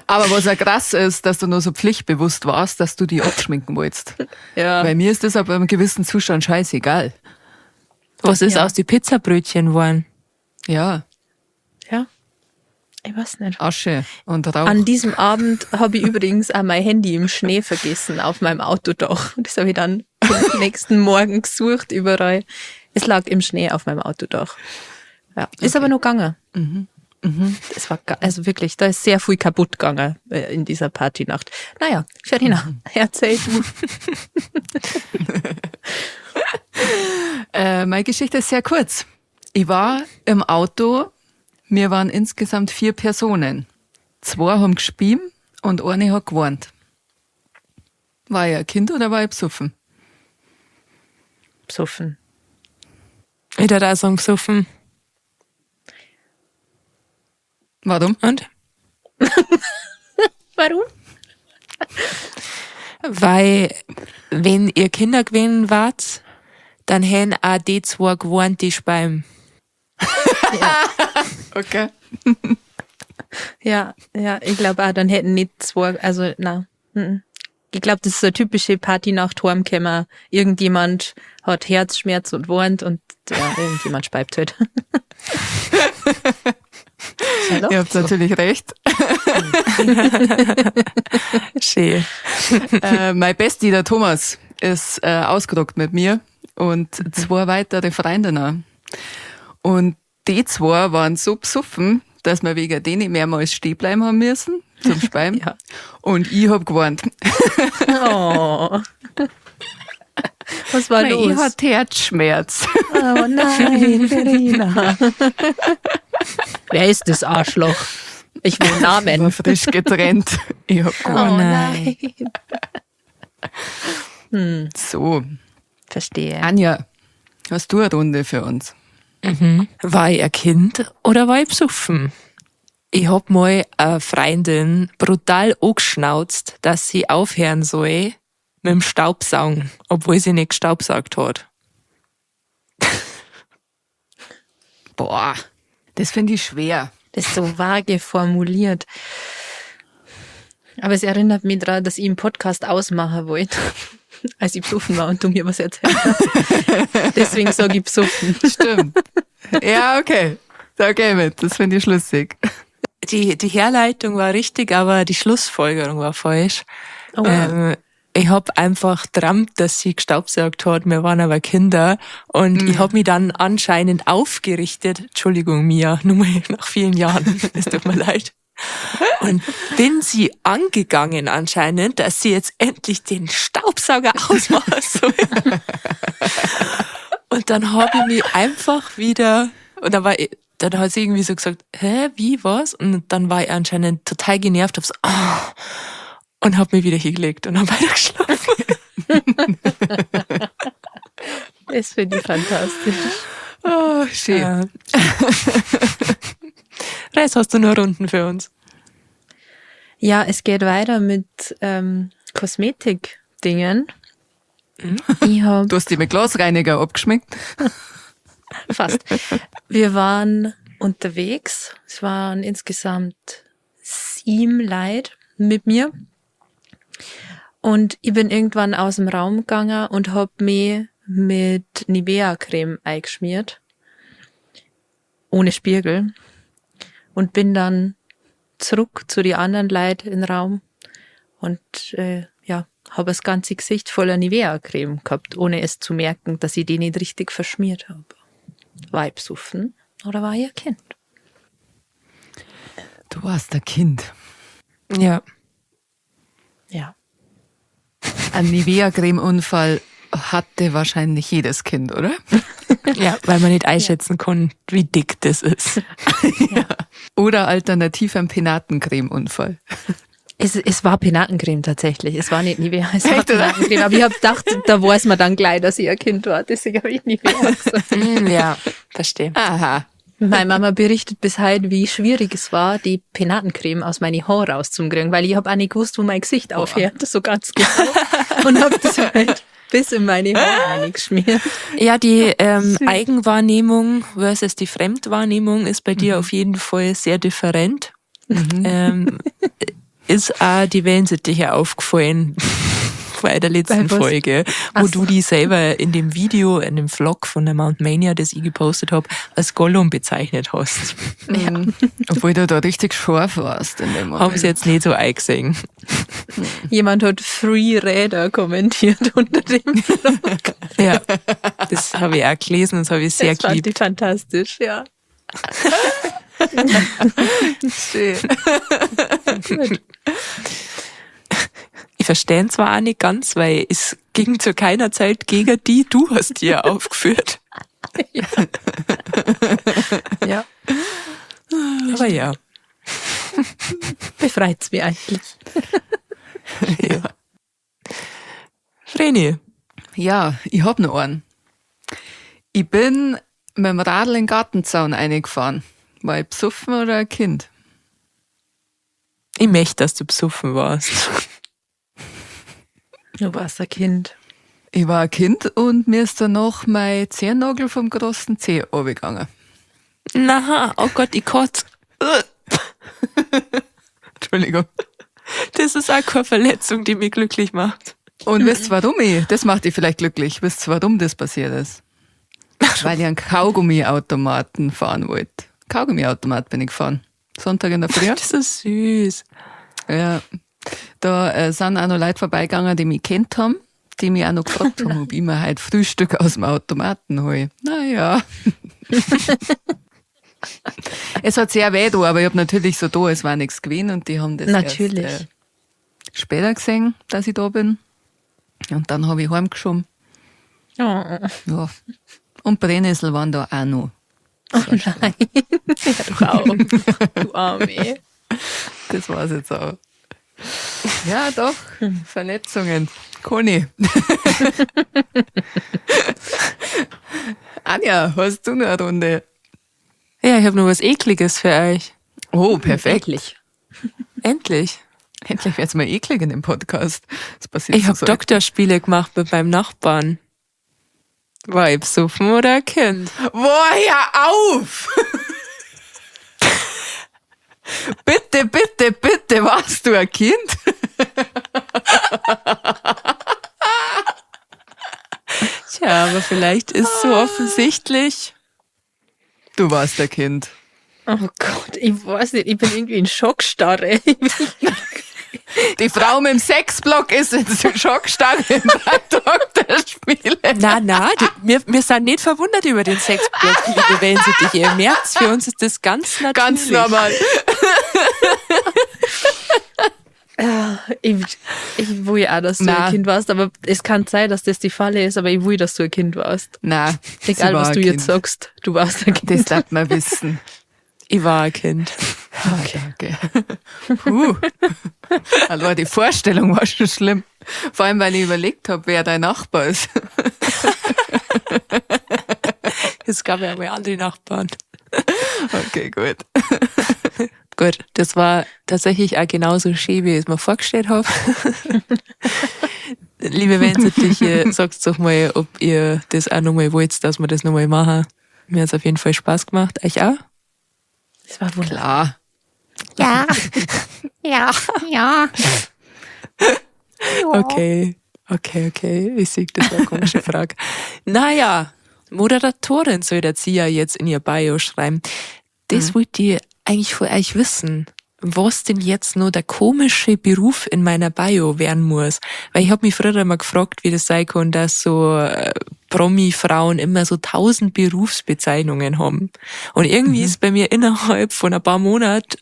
Aber was ja krass ist, dass du nur so pflichtbewusst warst, dass du die abschminken wolltest. Ja. Bei mir ist das aber im gewissen Zustand scheißegal. Was ist Ja. aus die Pizzabrötchen geworden? Ja, Ja. Ich weiß nicht. Asche und Rauch. An diesem Abend habe ich übrigens auch mein Handy im Schnee vergessen auf meinem Autodach. Das habe ich dann den nächsten Morgen gesucht überall. Es lag im Schnee auf meinem Autodach. Ja, ist aber noch gegangen. Es war also wirklich, da ist sehr viel kaputt gegangen in dieser Partynacht. Naja, Verena, erzähl du. Meine Geschichte ist sehr kurz. Ich war im Auto, wir waren insgesamt 4 Personen. 2 haben gespielt und eine hat gewarnt. War ich ein Kind oder war ich besoffen? Besoffen. Ich würde auch sagen, besoffen. Warum? Und? Warum? Weil, wenn ihr Kinder gewesen wart, dann hätten auch die 2 gewarnt, die speien. Ja. Okay. Ja, ja, ich glaub auch, dann hätten nicht 2, also, na. Ich glaub, das ist so eine typische Partynacht heimgekommen. Irgendjemand hat Herzschmerz und weint und ja, irgendjemand speibt halt. Ihr habt natürlich recht. Schön. Mein Bestie, der Thomas, ist ausgerockt mit mir und 2 weitere Freundinnen. Und die 2 waren so besoffen, dass wir wegen denen mehrmals stehen bleiben haben müssen zum Speien. Ja. Und ich hab gewarnt. Oh. Was war Mei, los? Ich hatte Herzschmerz. Oh nein, Verena. Wer ist das Arschloch? Ich will Namen. Ich war frisch getrennt. Ich hab gewarnt. Oh nein. So. Verstehe. Anja, hast du eine Runde für uns? War ich ein Kind oder war ich besoffen? Ich hab mal eine Freundin brutal angeschnauzt, dass sie aufhören soll mit dem Staubsaugen, obwohl sie nicht gestaubsaugt hat. Boah, das finde ich schwer. Das ist so vage formuliert. Aber es erinnert mich daran, dass ich einen Podcast ausmachen wollte. Als ich besoffen war und du mir was erzählt hast. Deswegen sage ich besoffen. Stimmt. Ja, okay. Da geh ich mit. Das finde ich schlüssig. Die Herleitung war richtig, aber die Schlussfolgerung war falsch. Oh. Ich hab einfach geträumt, dass sie gestaubsaugt hat. Wir waren aber Kinder. Und ich hab mich dann anscheinend aufgerichtet. Entschuldigung, Mia, nur mal nach vielen Jahren. Es tut mir leid. Und bin sie angegangen anscheinend, dass sie jetzt endlich den Staubsauger ausmachen soll. Und dann hab ich mich einfach wieder, und dann war ich, dann hat sie irgendwie so gesagt, hä, wie, was? Und dann war ich anscheinend total genervt, hab so, ah, und hab mich wieder hingelegt und hab weiter geschlafen. Das finde ich fantastisch. Oh, schön. Reis, hast du nur Runden für uns? Ja, es geht weiter mit Kosmetik-Dingen. Ich hab Du hast dich mit Glasreiniger abgeschminkt? Fast. Wir waren unterwegs. Es waren insgesamt 7 Leute mit mir. Und ich bin irgendwann aus dem Raum gegangen und hab mich mit Nivea-Creme eingeschmiert. Ohne Spiegel. Und bin dann zurück zu den anderen Leuten im Raum und hab das ganze Gesicht voller Nivea-Creme gehabt, ohne es zu merken, dass ich die nicht richtig verschmiert hab. War ich besoffen oder war ich ein Kind? Du warst ein Kind. Ja. Ja. Ein Nivea-Creme-Unfall hatte wahrscheinlich jedes Kind, oder? Ja, weil man nicht einschätzen kann, wie dick das ist. Ja. Oder alternativ ein Penatencreme-Unfall. Es war Penatencreme tatsächlich. Es war nicht Nivea, es war Echt, oder? Penatencreme. Aber ich hab gedacht, da weiß man dann gleich, dass ich ein Kind war. Deswegen hab ich Nivea gesagt. Ja, verstehe. Aha. Meine Mama berichtet bis heute, wie schwierig es war, die Penatencreme aus meinen Haaren rauszukriegen, weil ich hab auch nicht gewusst, wo mein Gesicht aufhört, so ganz genau. Und hab das halt bis in meine Haare reingeschmiert. Ja, die Süß. Eigenwahrnehmung versus die Fremdwahrnehmung ist bei dir auf jeden Fall sehr different. Ist auch die Wellensittiche aufgefallen bei der letzten Bei was? Folge, wo Ach so. du die selber in dem Video, in dem Vlog von der Mount Mania, das ich gepostet hab, als Gollum bezeichnet hast. Ja. Obwohl du da richtig scharf warst in dem Moment. Haben sie jetzt nicht so eingesehen. Jemand hat Free Räder kommentiert unter dem Vlog. Ja, das habe ich auch gelesen und das habe ich sehr Das fand geliebt. ich fantastisch, ja. Schön. Gut. Ich verstehe zwar auch nicht ganz, weil es ging zu keiner Zeit gegen die, du hast die ja aufgeführt. Ja. Ja. Aber ja. Befreit's mich eigentlich. Ja. Vreni. Ja, ich hab noch einen. Ich bin mit dem Radl in den Gartenzaun reingefahren. War ich besoffen oder ein Kind? Ich möchte, dass du besoffen warst. Du warst ein Kind. Ich war ein Kind und mir ist danach mein Zehennagel vom großen Zeh runtergegangen. Na, oh Gott, ich kotze. Entschuldigung. Das ist auch keine Verletzung, die mich glücklich macht. Und wisst ihr, warum ich? Das macht dich vielleicht glücklich. Wisst ihr, warum das passiert ist? Weil ich einen Kaugummiautomaten fahren wollte. Kaugummiautomat bin ich gefahren. Sonntag in der Früh. Das ist süß. Ja. Da sind auch noch Leute vorbeigegangen, die mich kennt haben, die mich auch noch gefragt haben, ob ich mir heute Frühstück aus dem Automaten hole. Naja. Es hat sehr weh da, aber ich hab natürlich so da, es war nichts gewesen und die haben das erst später gesehen, dass ich da bin. Und dann hab ich heimgeschoben. Oh. Ja. Und Brennnessel waren da auch noch. Oh nein. Hör doch auf. Du Arme. Das war's jetzt auch. Ja, doch. Verletzungen. Conny. Anja, hast du noch eine Runde? Ja, ich hab noch was Ekliges für euch. Oh, perfekt. Endlich. Endlich. Endlich wird's mal eklig in dem Podcast. Das passiert Ich so hab selten. Doktorspiele gemacht mit meinem Nachbarn. War ich besoffen oder ein Kind? Boah, hör auf! Bitte, bitte, bitte, warst du ein Kind? Tja, aber vielleicht ist so offensichtlich. Du warst ein Kind. Oh Gott, ich weiß nicht, ich bin irgendwie in Schockstarre. Die Frau mit dem Sexblock ist in Schockstarre im Beitrag der Spiele. Na, na, wir sind nicht verwundert über den Sexblock, liebe Wellensittiche. Ihr merkt's, für uns ist das ganz natürlich. Ganz normal. Ich will auch, dass du Na. ein Kind warst, aber es kann sein, dass das die Falle ist, aber ich will, dass du ein Kind warst. Na, Egal, was du jetzt sagst, du warst ein Kind. Das darf man wissen. Ich war ein Kind. Okay. Okay. Puh. Allein die Vorstellung war schon schlimm. Vor allem, weil ich überlegt habe, wer dein Nachbar ist. Es gab ja mal andere Nachbarn. Okay, gut. Gut, das war tatsächlich auch genauso schön, wie ich es mir vorgestellt habe. Liebe Wellensittiche, sagt doch mal, ob ihr das auch nochmal wollt, dass wir das nochmal machen. Mir hat's auf jeden Fall Spaß gemacht. Euch auch? Das war wunderbar. Klar. Ja. Ja. Ja. Okay. Ich sehe, das war eine komische Frage. Naja, Moderatorin soll der Zia jetzt in ihr Bio schreiben. Das wollte ich eigentlich von euch wissen, was denn jetzt nur der komische Beruf in meiner Bio werden muss. Weil ich hab mich früher immer gefragt, wie das sein kann, dass so Promi-Frauen immer so 1000 Berufsbezeichnungen haben. Und irgendwie ist bei mir innerhalb von ein paar Monaten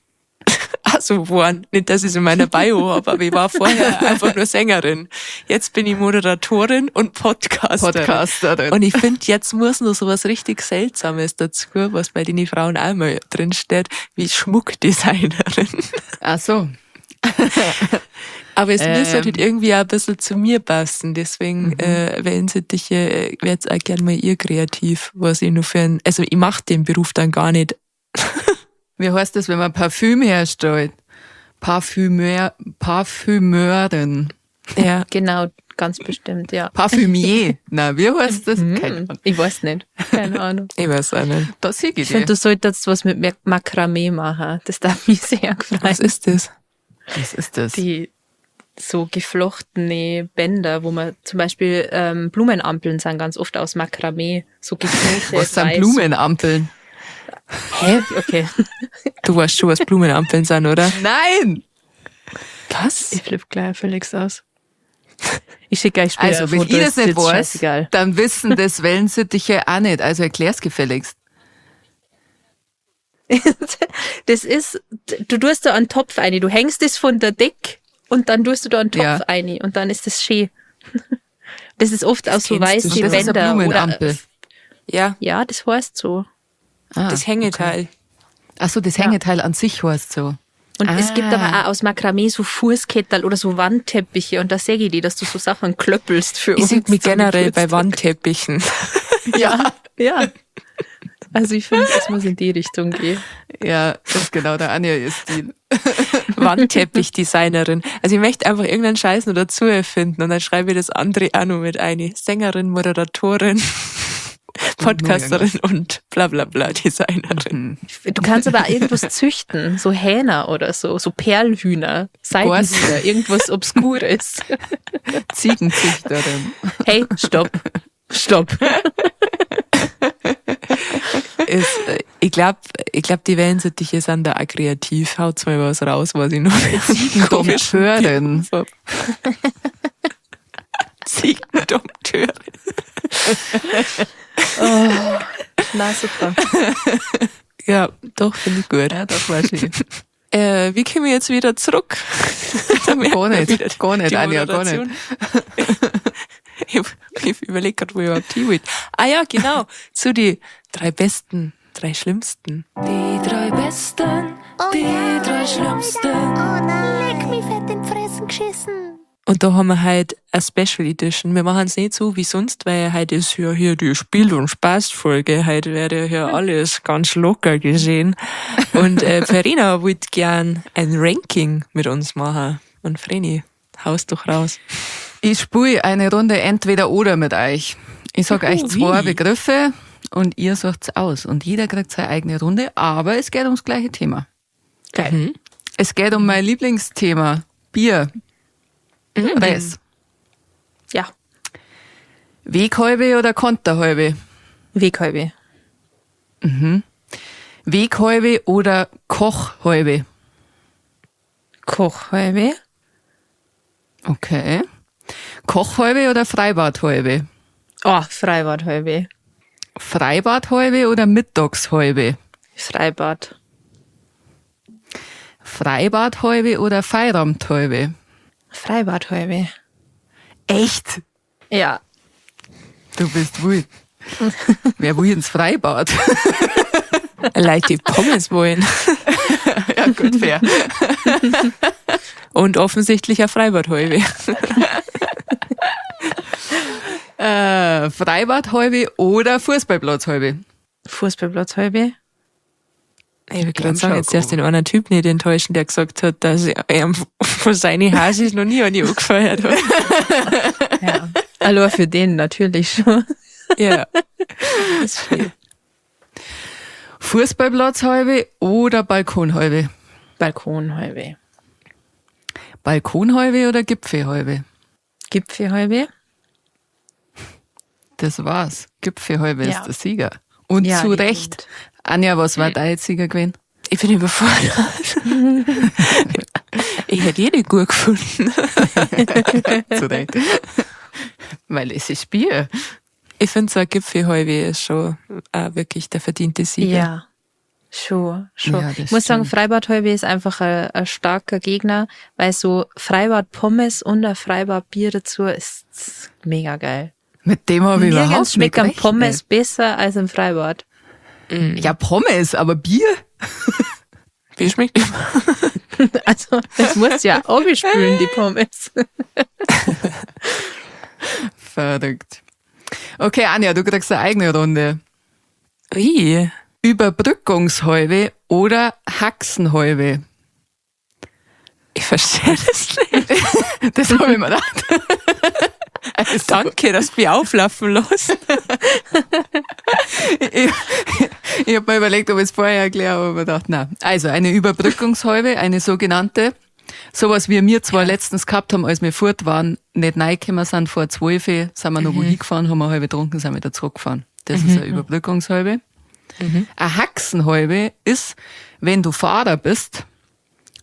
also geworden. Nicht, dass ich es in meiner Bio hab, aber ich war vorher einfach nur Sängerin. Jetzt bin ich Moderatorin und Podcasterin. Podcasterin. Und ich find, jetzt muss noch sowas richtig Seltsames dazu, was bei den Frauen auch mal drin steht, wie Schmuckdesignerin. Ach so. Aber es muss halt irgendwie auch ein bisschen zu mir passen. Deswegen, Wellensittiche, werd's auch gern mal ihr kreativ, was ich nur für ein, also ich mach den Beruf dann gar nicht. Wie heißt das, wenn man Parfüm herstellt? Parfümeurin. Ja. Genau, ganz bestimmt, ja. Parfümier. Na, wie heißt das? Keine Ahnung. Ich weiß nicht. Keine Ahnung. Ich weiß auch nicht. Da sehe ich Ich finde, du solltest was mit Makramee machen. Das darf mich sehr freuen. Was ist das? Was ist das? Die so geflochtene Bänder, wo man zum Beispiel Blumenampeln sind ganz oft aus Makramee. So geknotet. Was sind weiß. Blumenampeln? Hä? Okay. Du weißt schon, was Blumenampeln sind, oder? Nein! Was? Ich flippe gleich völlig aus. Ich schicke euch später Also, ein wenn Foto, ich das ist nicht jetzt weiß, scheißegal. dann wissen das Wellensittiche auch nicht. Also erklär's gefälligst. Das ist, du tust da einen Topf rein, du hängst das von der Decke und dann tust du da einen Topf rein und dann ist das schön. Das ist oft aus so kennst du weißen schon. Das ist eine Bänder. Blumenampel. Oder, Ja, ja, das heißt so. Ah, das Hängeteil. Okay. Ach so, das Hängeteil an sich heißt so. Und es gibt aber auch aus Makramee so Fußketterl oder so Wandteppiche und da sehe ich die, dass du so Sachen klöppelst für Ich uns. sehe mich zum generell bei Geburtstag. Wandteppichen. Ja. Ja. Also ich finde, es muss in die Richtung gehen. Ja, das ist genau der Anja ihr Stil. Wandteppichdesignerin. Also ich möchte einfach irgendeinen Scheiß noch dazu erfinden und dann schreibe ich das andere auch noch mit ein. Sängerin, Moderatorin, Podcasterin und bla bla bla Designerin. Du kannst aber auch irgendwas züchten, so Hähner oder so, so Perlhühner, Seidenhühner, irgendwas Obskures. Ziegenzüchterin. Hey, stopp. Stopp. Ich glaub, die Wellensittiche sind da auch kreativ. Haut's mal was raus, was ich noch Ziegendompteurin. Ziegendompteurin. Oh, na super. Ja, doch, finde ich gut. Ja, das war schön. Wie kommen wir jetzt wieder zurück? Da merkt Gar man nicht, wieder gar nicht, die Anja, gar nicht. Moderation. Ich überlege gerade, wo ich überhaupt hin will. Ah ja, genau. Zu die 3 besten, 3 schlimmsten. Die 3 besten, Oh die ja, 3 schlimmsten. Oh nein, leck mich fett in die Fressen geschissen. Und da haben wir halt eine Special Edition. Wir machen's nicht so wie sonst, weil heute ist ja hier die Spiel- und Spaßfolge. Heute wird ja hier alles ganz locker gesehen. Und Verena wollte gern ein Ranking mit uns machen. Und Vreni, haust doch raus. Ich spiele eine Runde Entweder-Oder mit euch. Ich sag euch 2 Wie? Begriffe und ihr sucht's aus. Und jeder kriegt seine eigene Runde, aber es geht ums gleiche Thema. Geil. Es geht um mein Lieblingsthema, Bier. Res. Ja. Weghalbe oder Konterhalbe? Weghalbe. Weghalbe oder Kochhalbe? Kochhalbe. Okay. Kochhalbe oder Freibadhalbe? Oh, Freibadhalbe. Freibadhalbe oder Mittagshalbe? Freibad. Freibadhalbe oder Feierabendhalbe? Freibadhalbe. Echt? Ja. Du bist wild. Wer will ins Freibad? Leute, die Pommes wollen. Ja, gut, fair. Und offensichtlich ein Freibadhalbe. Freibadhalbe oder Fußballplatzhalbe? Fußballplatzhalbe. Ich will gerade sagen, jetzt darfst du den einen Typ nicht enttäuschen, der gesagt hat, dass er ihm von seinen Hasis noch nie eine angefeuert hat. Ja. Allein für den natürlich schon. Ja. Das ist schön. Fußballplatzhalbe oder Balkonhalbe? Balkonhalbe. Balkonhalbe oder Gipfelhalbe? Gipfelhalbe. Das war's. Gipfelhalbe Ja. ist der Sieger. Und Ja, zu die Recht. Anja, was war dein Sieger gewesen? Ich bin überfordert. Ich hätte jede gut gefunden. Zu Recht. Weil es ist Bier. Ich finde, so ein Gipfelhalbe ist schon auch wirklich der verdiente Sieger. Ja. Schon, schon. Ja, das ich muss sagen, stimmt. Freibadhalbe ist einfach ein starker Gegner, weil so Freibad-Pommes und ein Freibad-Bier dazu ist mega geil. Mit dem habe ich Nirgends überhaupt nicht schmeckt ein gerechnet. Pommes besser als im Freibad. Ja, Pommes, aber Bier? Bier schmeckt immer. Also, das muss ja auch bespülen, die Pommes. Verrückt. Okay, Anja, du kriegst eine eigene Runde. Ui. Überbrückungshalbe oder Haxenhalbe? Ich verstehe das nicht. Das habe ich mir gedacht. Also, Danke, dass du mich auflaufen lässt. Ich habe mir überlegt, ob ich es vorher erkläre, aber mir gedacht, nein. Also eine Überbrückungshalbe, eine sogenannte. Sowas wie wir zwar letztens gehabt haben, als wir fort waren, nicht reingekommen sind vor 12, sind wir noch wo hingefahren, haben wir halbe getrunken, sind wieder zurückgefahren. Das ist eine Überbrückungshalbe. Eine Haxenhalbe ist, wenn du Fahrer bist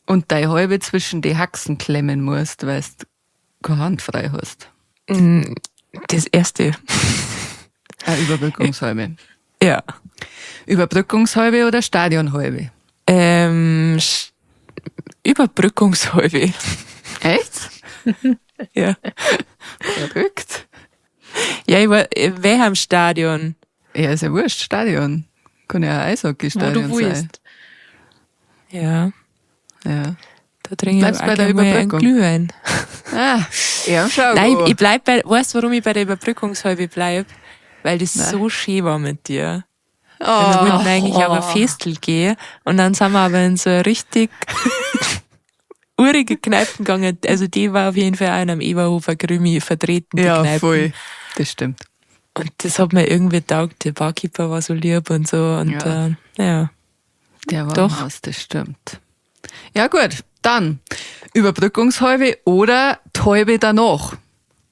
und deine Halbe zwischen die Haxen klemmen musst, weil du keine Hand frei hast. Das erste. Eine Überbrückungshalbe. Ja. Überbrückungshalbe oder Stadionhalbe? Überbrückungshalbe. Echt? Ja. Verrückt. Ja, ich war, wer am Stadion? Ja, ist ja wurscht, Stadion. Kann ja ein Wo Eishockey-Stadion du sein. willst. Ja. Ja. Da trinke ich Bleibst auch bei der gerne mal einen Überbrückung. Glühwein. Ah, ja, schau. Nein, ich bleib bei, weißt du, warum ich bei der Überbrückungshalbe bleib? Weil das so schön war mit dir. oh. Wir wollten eigentlich auf ein Festel gehen und dann sind wir aber in so eine richtig urige Kneipen gegangen. Also die war auf jeden Fall auch in einem Eberhofer Krimi vertreten, die Ja, Kneipen. voll. Das stimmt. Und das hat mir irgendwie taugt. Der Barkeeper war so lieb und so und Ja. ja. Der war Doch. Haus, das stimmt. Ja, gut. Dann Überbrückungshalbe oder Täube danach.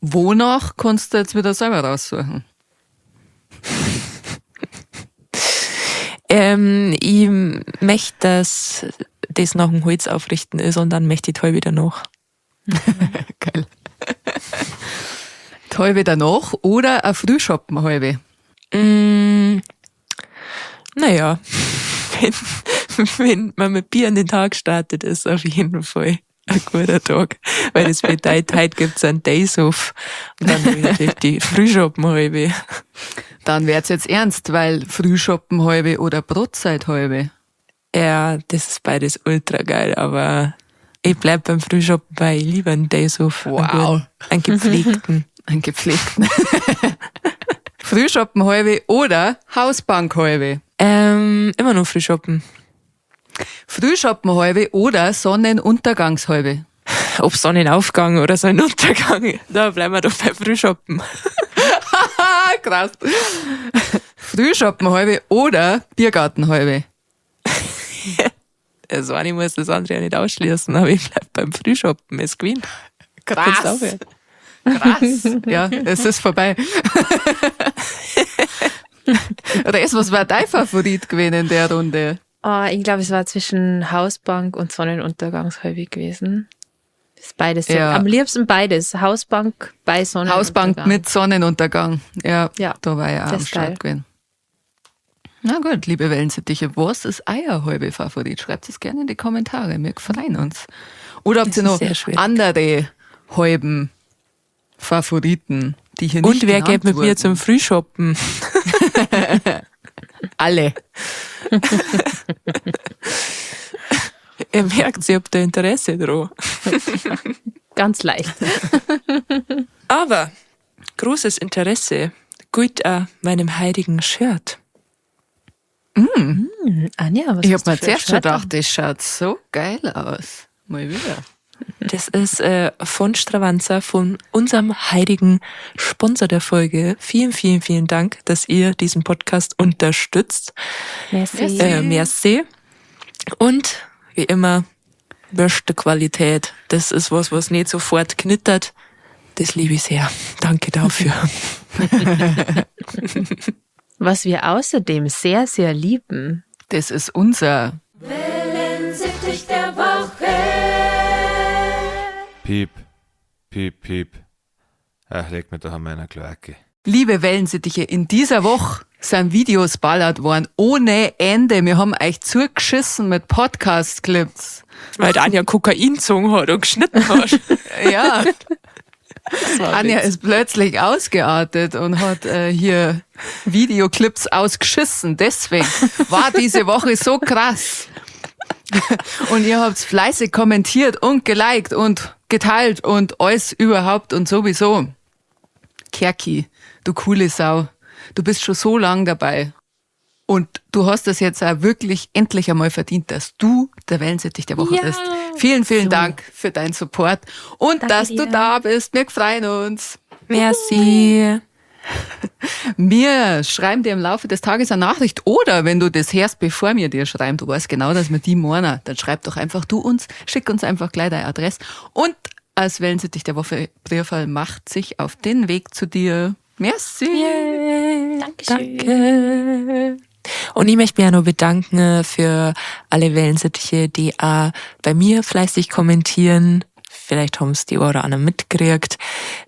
Wonach kannst du jetzt wieder selber raussuchen? Ich möchte, dass das nach dem Holz aufrichten ist und dann möchte ich die Täube danach. Geil. Täube danach oder eine Frühschoppenhalbe? Naja, wenn man mit Bier an den Tag startet, ist auf jeden Fall ein guter Tag. Weil das bedeutet, heute gibt's einen Days Off. Und dann habe ich natürlich die Frühschoppenhalbe. Dann wird's jetzt ernst, weil Frühschoppenhalbe oder Brotzeithalbe. Ja, das ist beides ultra geil, aber ich bleib beim Frühschoppen, weil ich lieber einen Days Off. Wow. Einen, guten, einen gepflegten. Einen gepflegten. Frühschoppenhalbe oder Hausbankhalbe. Immer noch Frühschoppen. Frühschoppenhalbe oder Sonnenuntergangshalbe. Ob Sonnenaufgang oder Sonnenuntergang, da bleiben wir doch bei Frühschoppen. Ah, krass. Frühschoppenhalbe oder Biergartenhalbe. Das eine muss das andere ja nicht ausschließen, aber ich bleib beim Frühschoppen, es gewinnt. Kannst Krass. aufhören. Krass. Ja, es ist vorbei. Res, was war dein Favorit gewesen in der Runde? Oh, ich glaube, es war zwischen Hausbank und Sonnenuntergangshalbe gewesen. Das ist beides. Ja. Am liebsten beides. Hausbank bei Sonnenuntergang. Hausbank mit Sonnenuntergang. Ja, Ja, da war ich auch das am ist geil. Start gewesen. Na gut, liebe Wellensittiche, was ist euer halbe Favorit? Schreibt es gerne in die Kommentare, wir freuen uns. Oder habt Das ihr ist noch sehr schwierig. andere halben Favoriten, die hier nicht Und wer genannt geht mit mir wurden? zum Frühshoppen? Alle. Ihr merkt, ich hab da Interesse dran. Ganz leicht. Aber großes Interesse gilt auch meinem heiligen Shirt. Anja, was Ich hast hab mir du für ein zuerst schon Shirt an? gedacht, das schaut so geil aus. Mal wieder. Das ist von Stravanza, von unserem heiligen Sponsor der Folge. Vielen, vielen, vielen Dank, dass ihr diesen Podcast unterstützt. Merci. Merci. Und wie immer, beste Qualität. Das ist was, was nicht sofort knittert. Das liebe ich sehr. Danke dafür. Was wir außerdem sehr, sehr lieben. Das ist unser. Piep, piep, piep. Ach, leg mir doch an meiner Kloake. Liebe Wellensittiche, in dieser Woche sind Videos ballert worden ohne Ende. Wir haben euch zugeschissen mit Podcast-Clips. Weil die Anja Kokain gezogen hat und geschnitten hat. Ja. Anja ist plötzlich ausgeartet und hat hier Videoclips ausgeschissen. Deswegen war diese Woche so krass. Und ihr habt's fleißig kommentiert und geliked und geteilt und alles überhaupt und sowieso. Kerki, du coole Sau. Du bist schon so lang dabei. Und du hast das jetzt auch wirklich endlich einmal verdient, dass du der Wellensittich der Woche Ja. bist. Vielen, vielen Dank für deinen Support und Danke dass du dir. da bist. Wir freuen uns. Merci. Wir schreiben dir im Laufe des Tages eine Nachricht oder wenn du das hörst, bevor wir dir schreiben, du weißt genau, dass wir die meinen, dann schreib doch einfach du uns, schick uns einfach gleich deine Adresse und als Wellensittich der Woche Briefwahl macht sich auf den Weg zu dir. Merci. Dankeschön. Danke. Und ich möchte mich auch noch bedanken für alle Wellensittiche, die auch bei mir fleißig kommentieren. Vielleicht haben's die oder anderen mitgekriegt,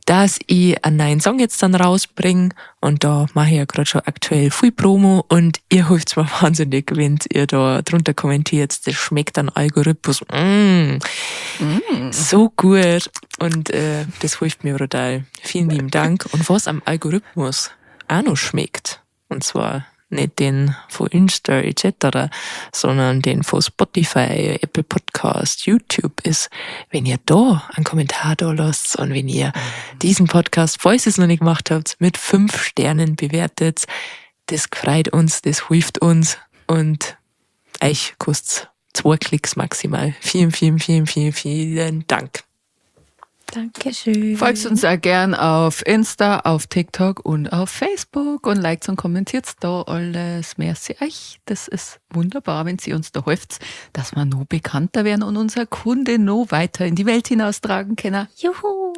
dass ich einen neuen Song jetzt dann rausbringe. Und da mache ich ja gerade schon aktuell viel Promo und ihr hilft's mir wahnsinnig, wenn ihr da drunter kommentiert. Das schmeckt dann Algorithmus. Mm. So gut. Und das hilft mir brutal. Vielen lieben Dank. Und was am Algorithmus auch noch schmeckt, und zwar nicht den von Insta etc., sondern den von Spotify, Apple Podcast, YouTube ist, wenn ihr da einen Kommentar da lasst und wenn ihr diesen Podcast, falls ihr es noch nicht gemacht habt, mit 5 Sternen bewertet, das freut uns, das hilft uns und euch kostet's 2 Klicks maximal. Vielen, vielen, vielen, vielen, vielen Dank. Dankeschön. Folgt uns auch gern auf Insta, auf TikTok und auf Facebook und liked und kommentiert da alles. Merci euch. Das ist wunderbar, wenn sie uns da hilft, dass wir noch bekannter werden und unser Kunde noch weiter in die Welt hinaustragen können. Juhu.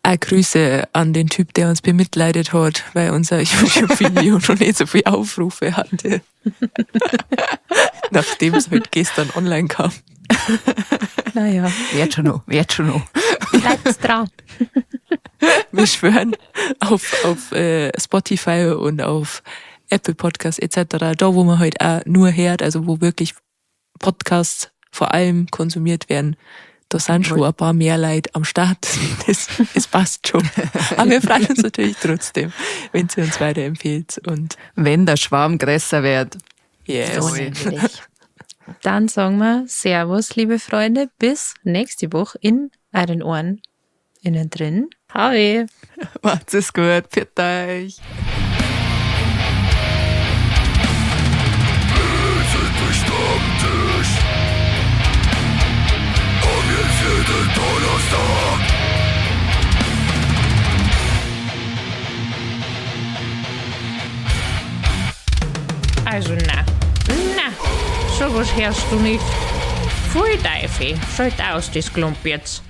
Auch Grüße an den Typ, der uns bemitleidet hat, weil unser YouTube-Video noch nicht so viel Aufrufe hatte. Nachdem es halt gestern online kam. Naja. Wird schon noch, wird schon noch. Bleibt dran. Wir schwören auf Spotify und auf Apple Podcasts et cetera. Da, wo man halt auch nur hört, also wo wirklich Podcasts vor allem konsumiert werden, da sind schon ein paar mehr Leute am Start. Das passt schon. Aber wir freuen uns natürlich trotzdem, wenn sie uns weiterempfehlt. Und wenn der Schwarm größer wird. Yes. So nämlich. Dann sagen wir Servus, liebe Freunde, bis nächste Woche in euren Ohren. Innen drin. Hoi. Macht's es gut. Pfiat euch. Also na, na, sowas hörst du nicht. Pfui Teufel, schalt aus das Klump jetzt.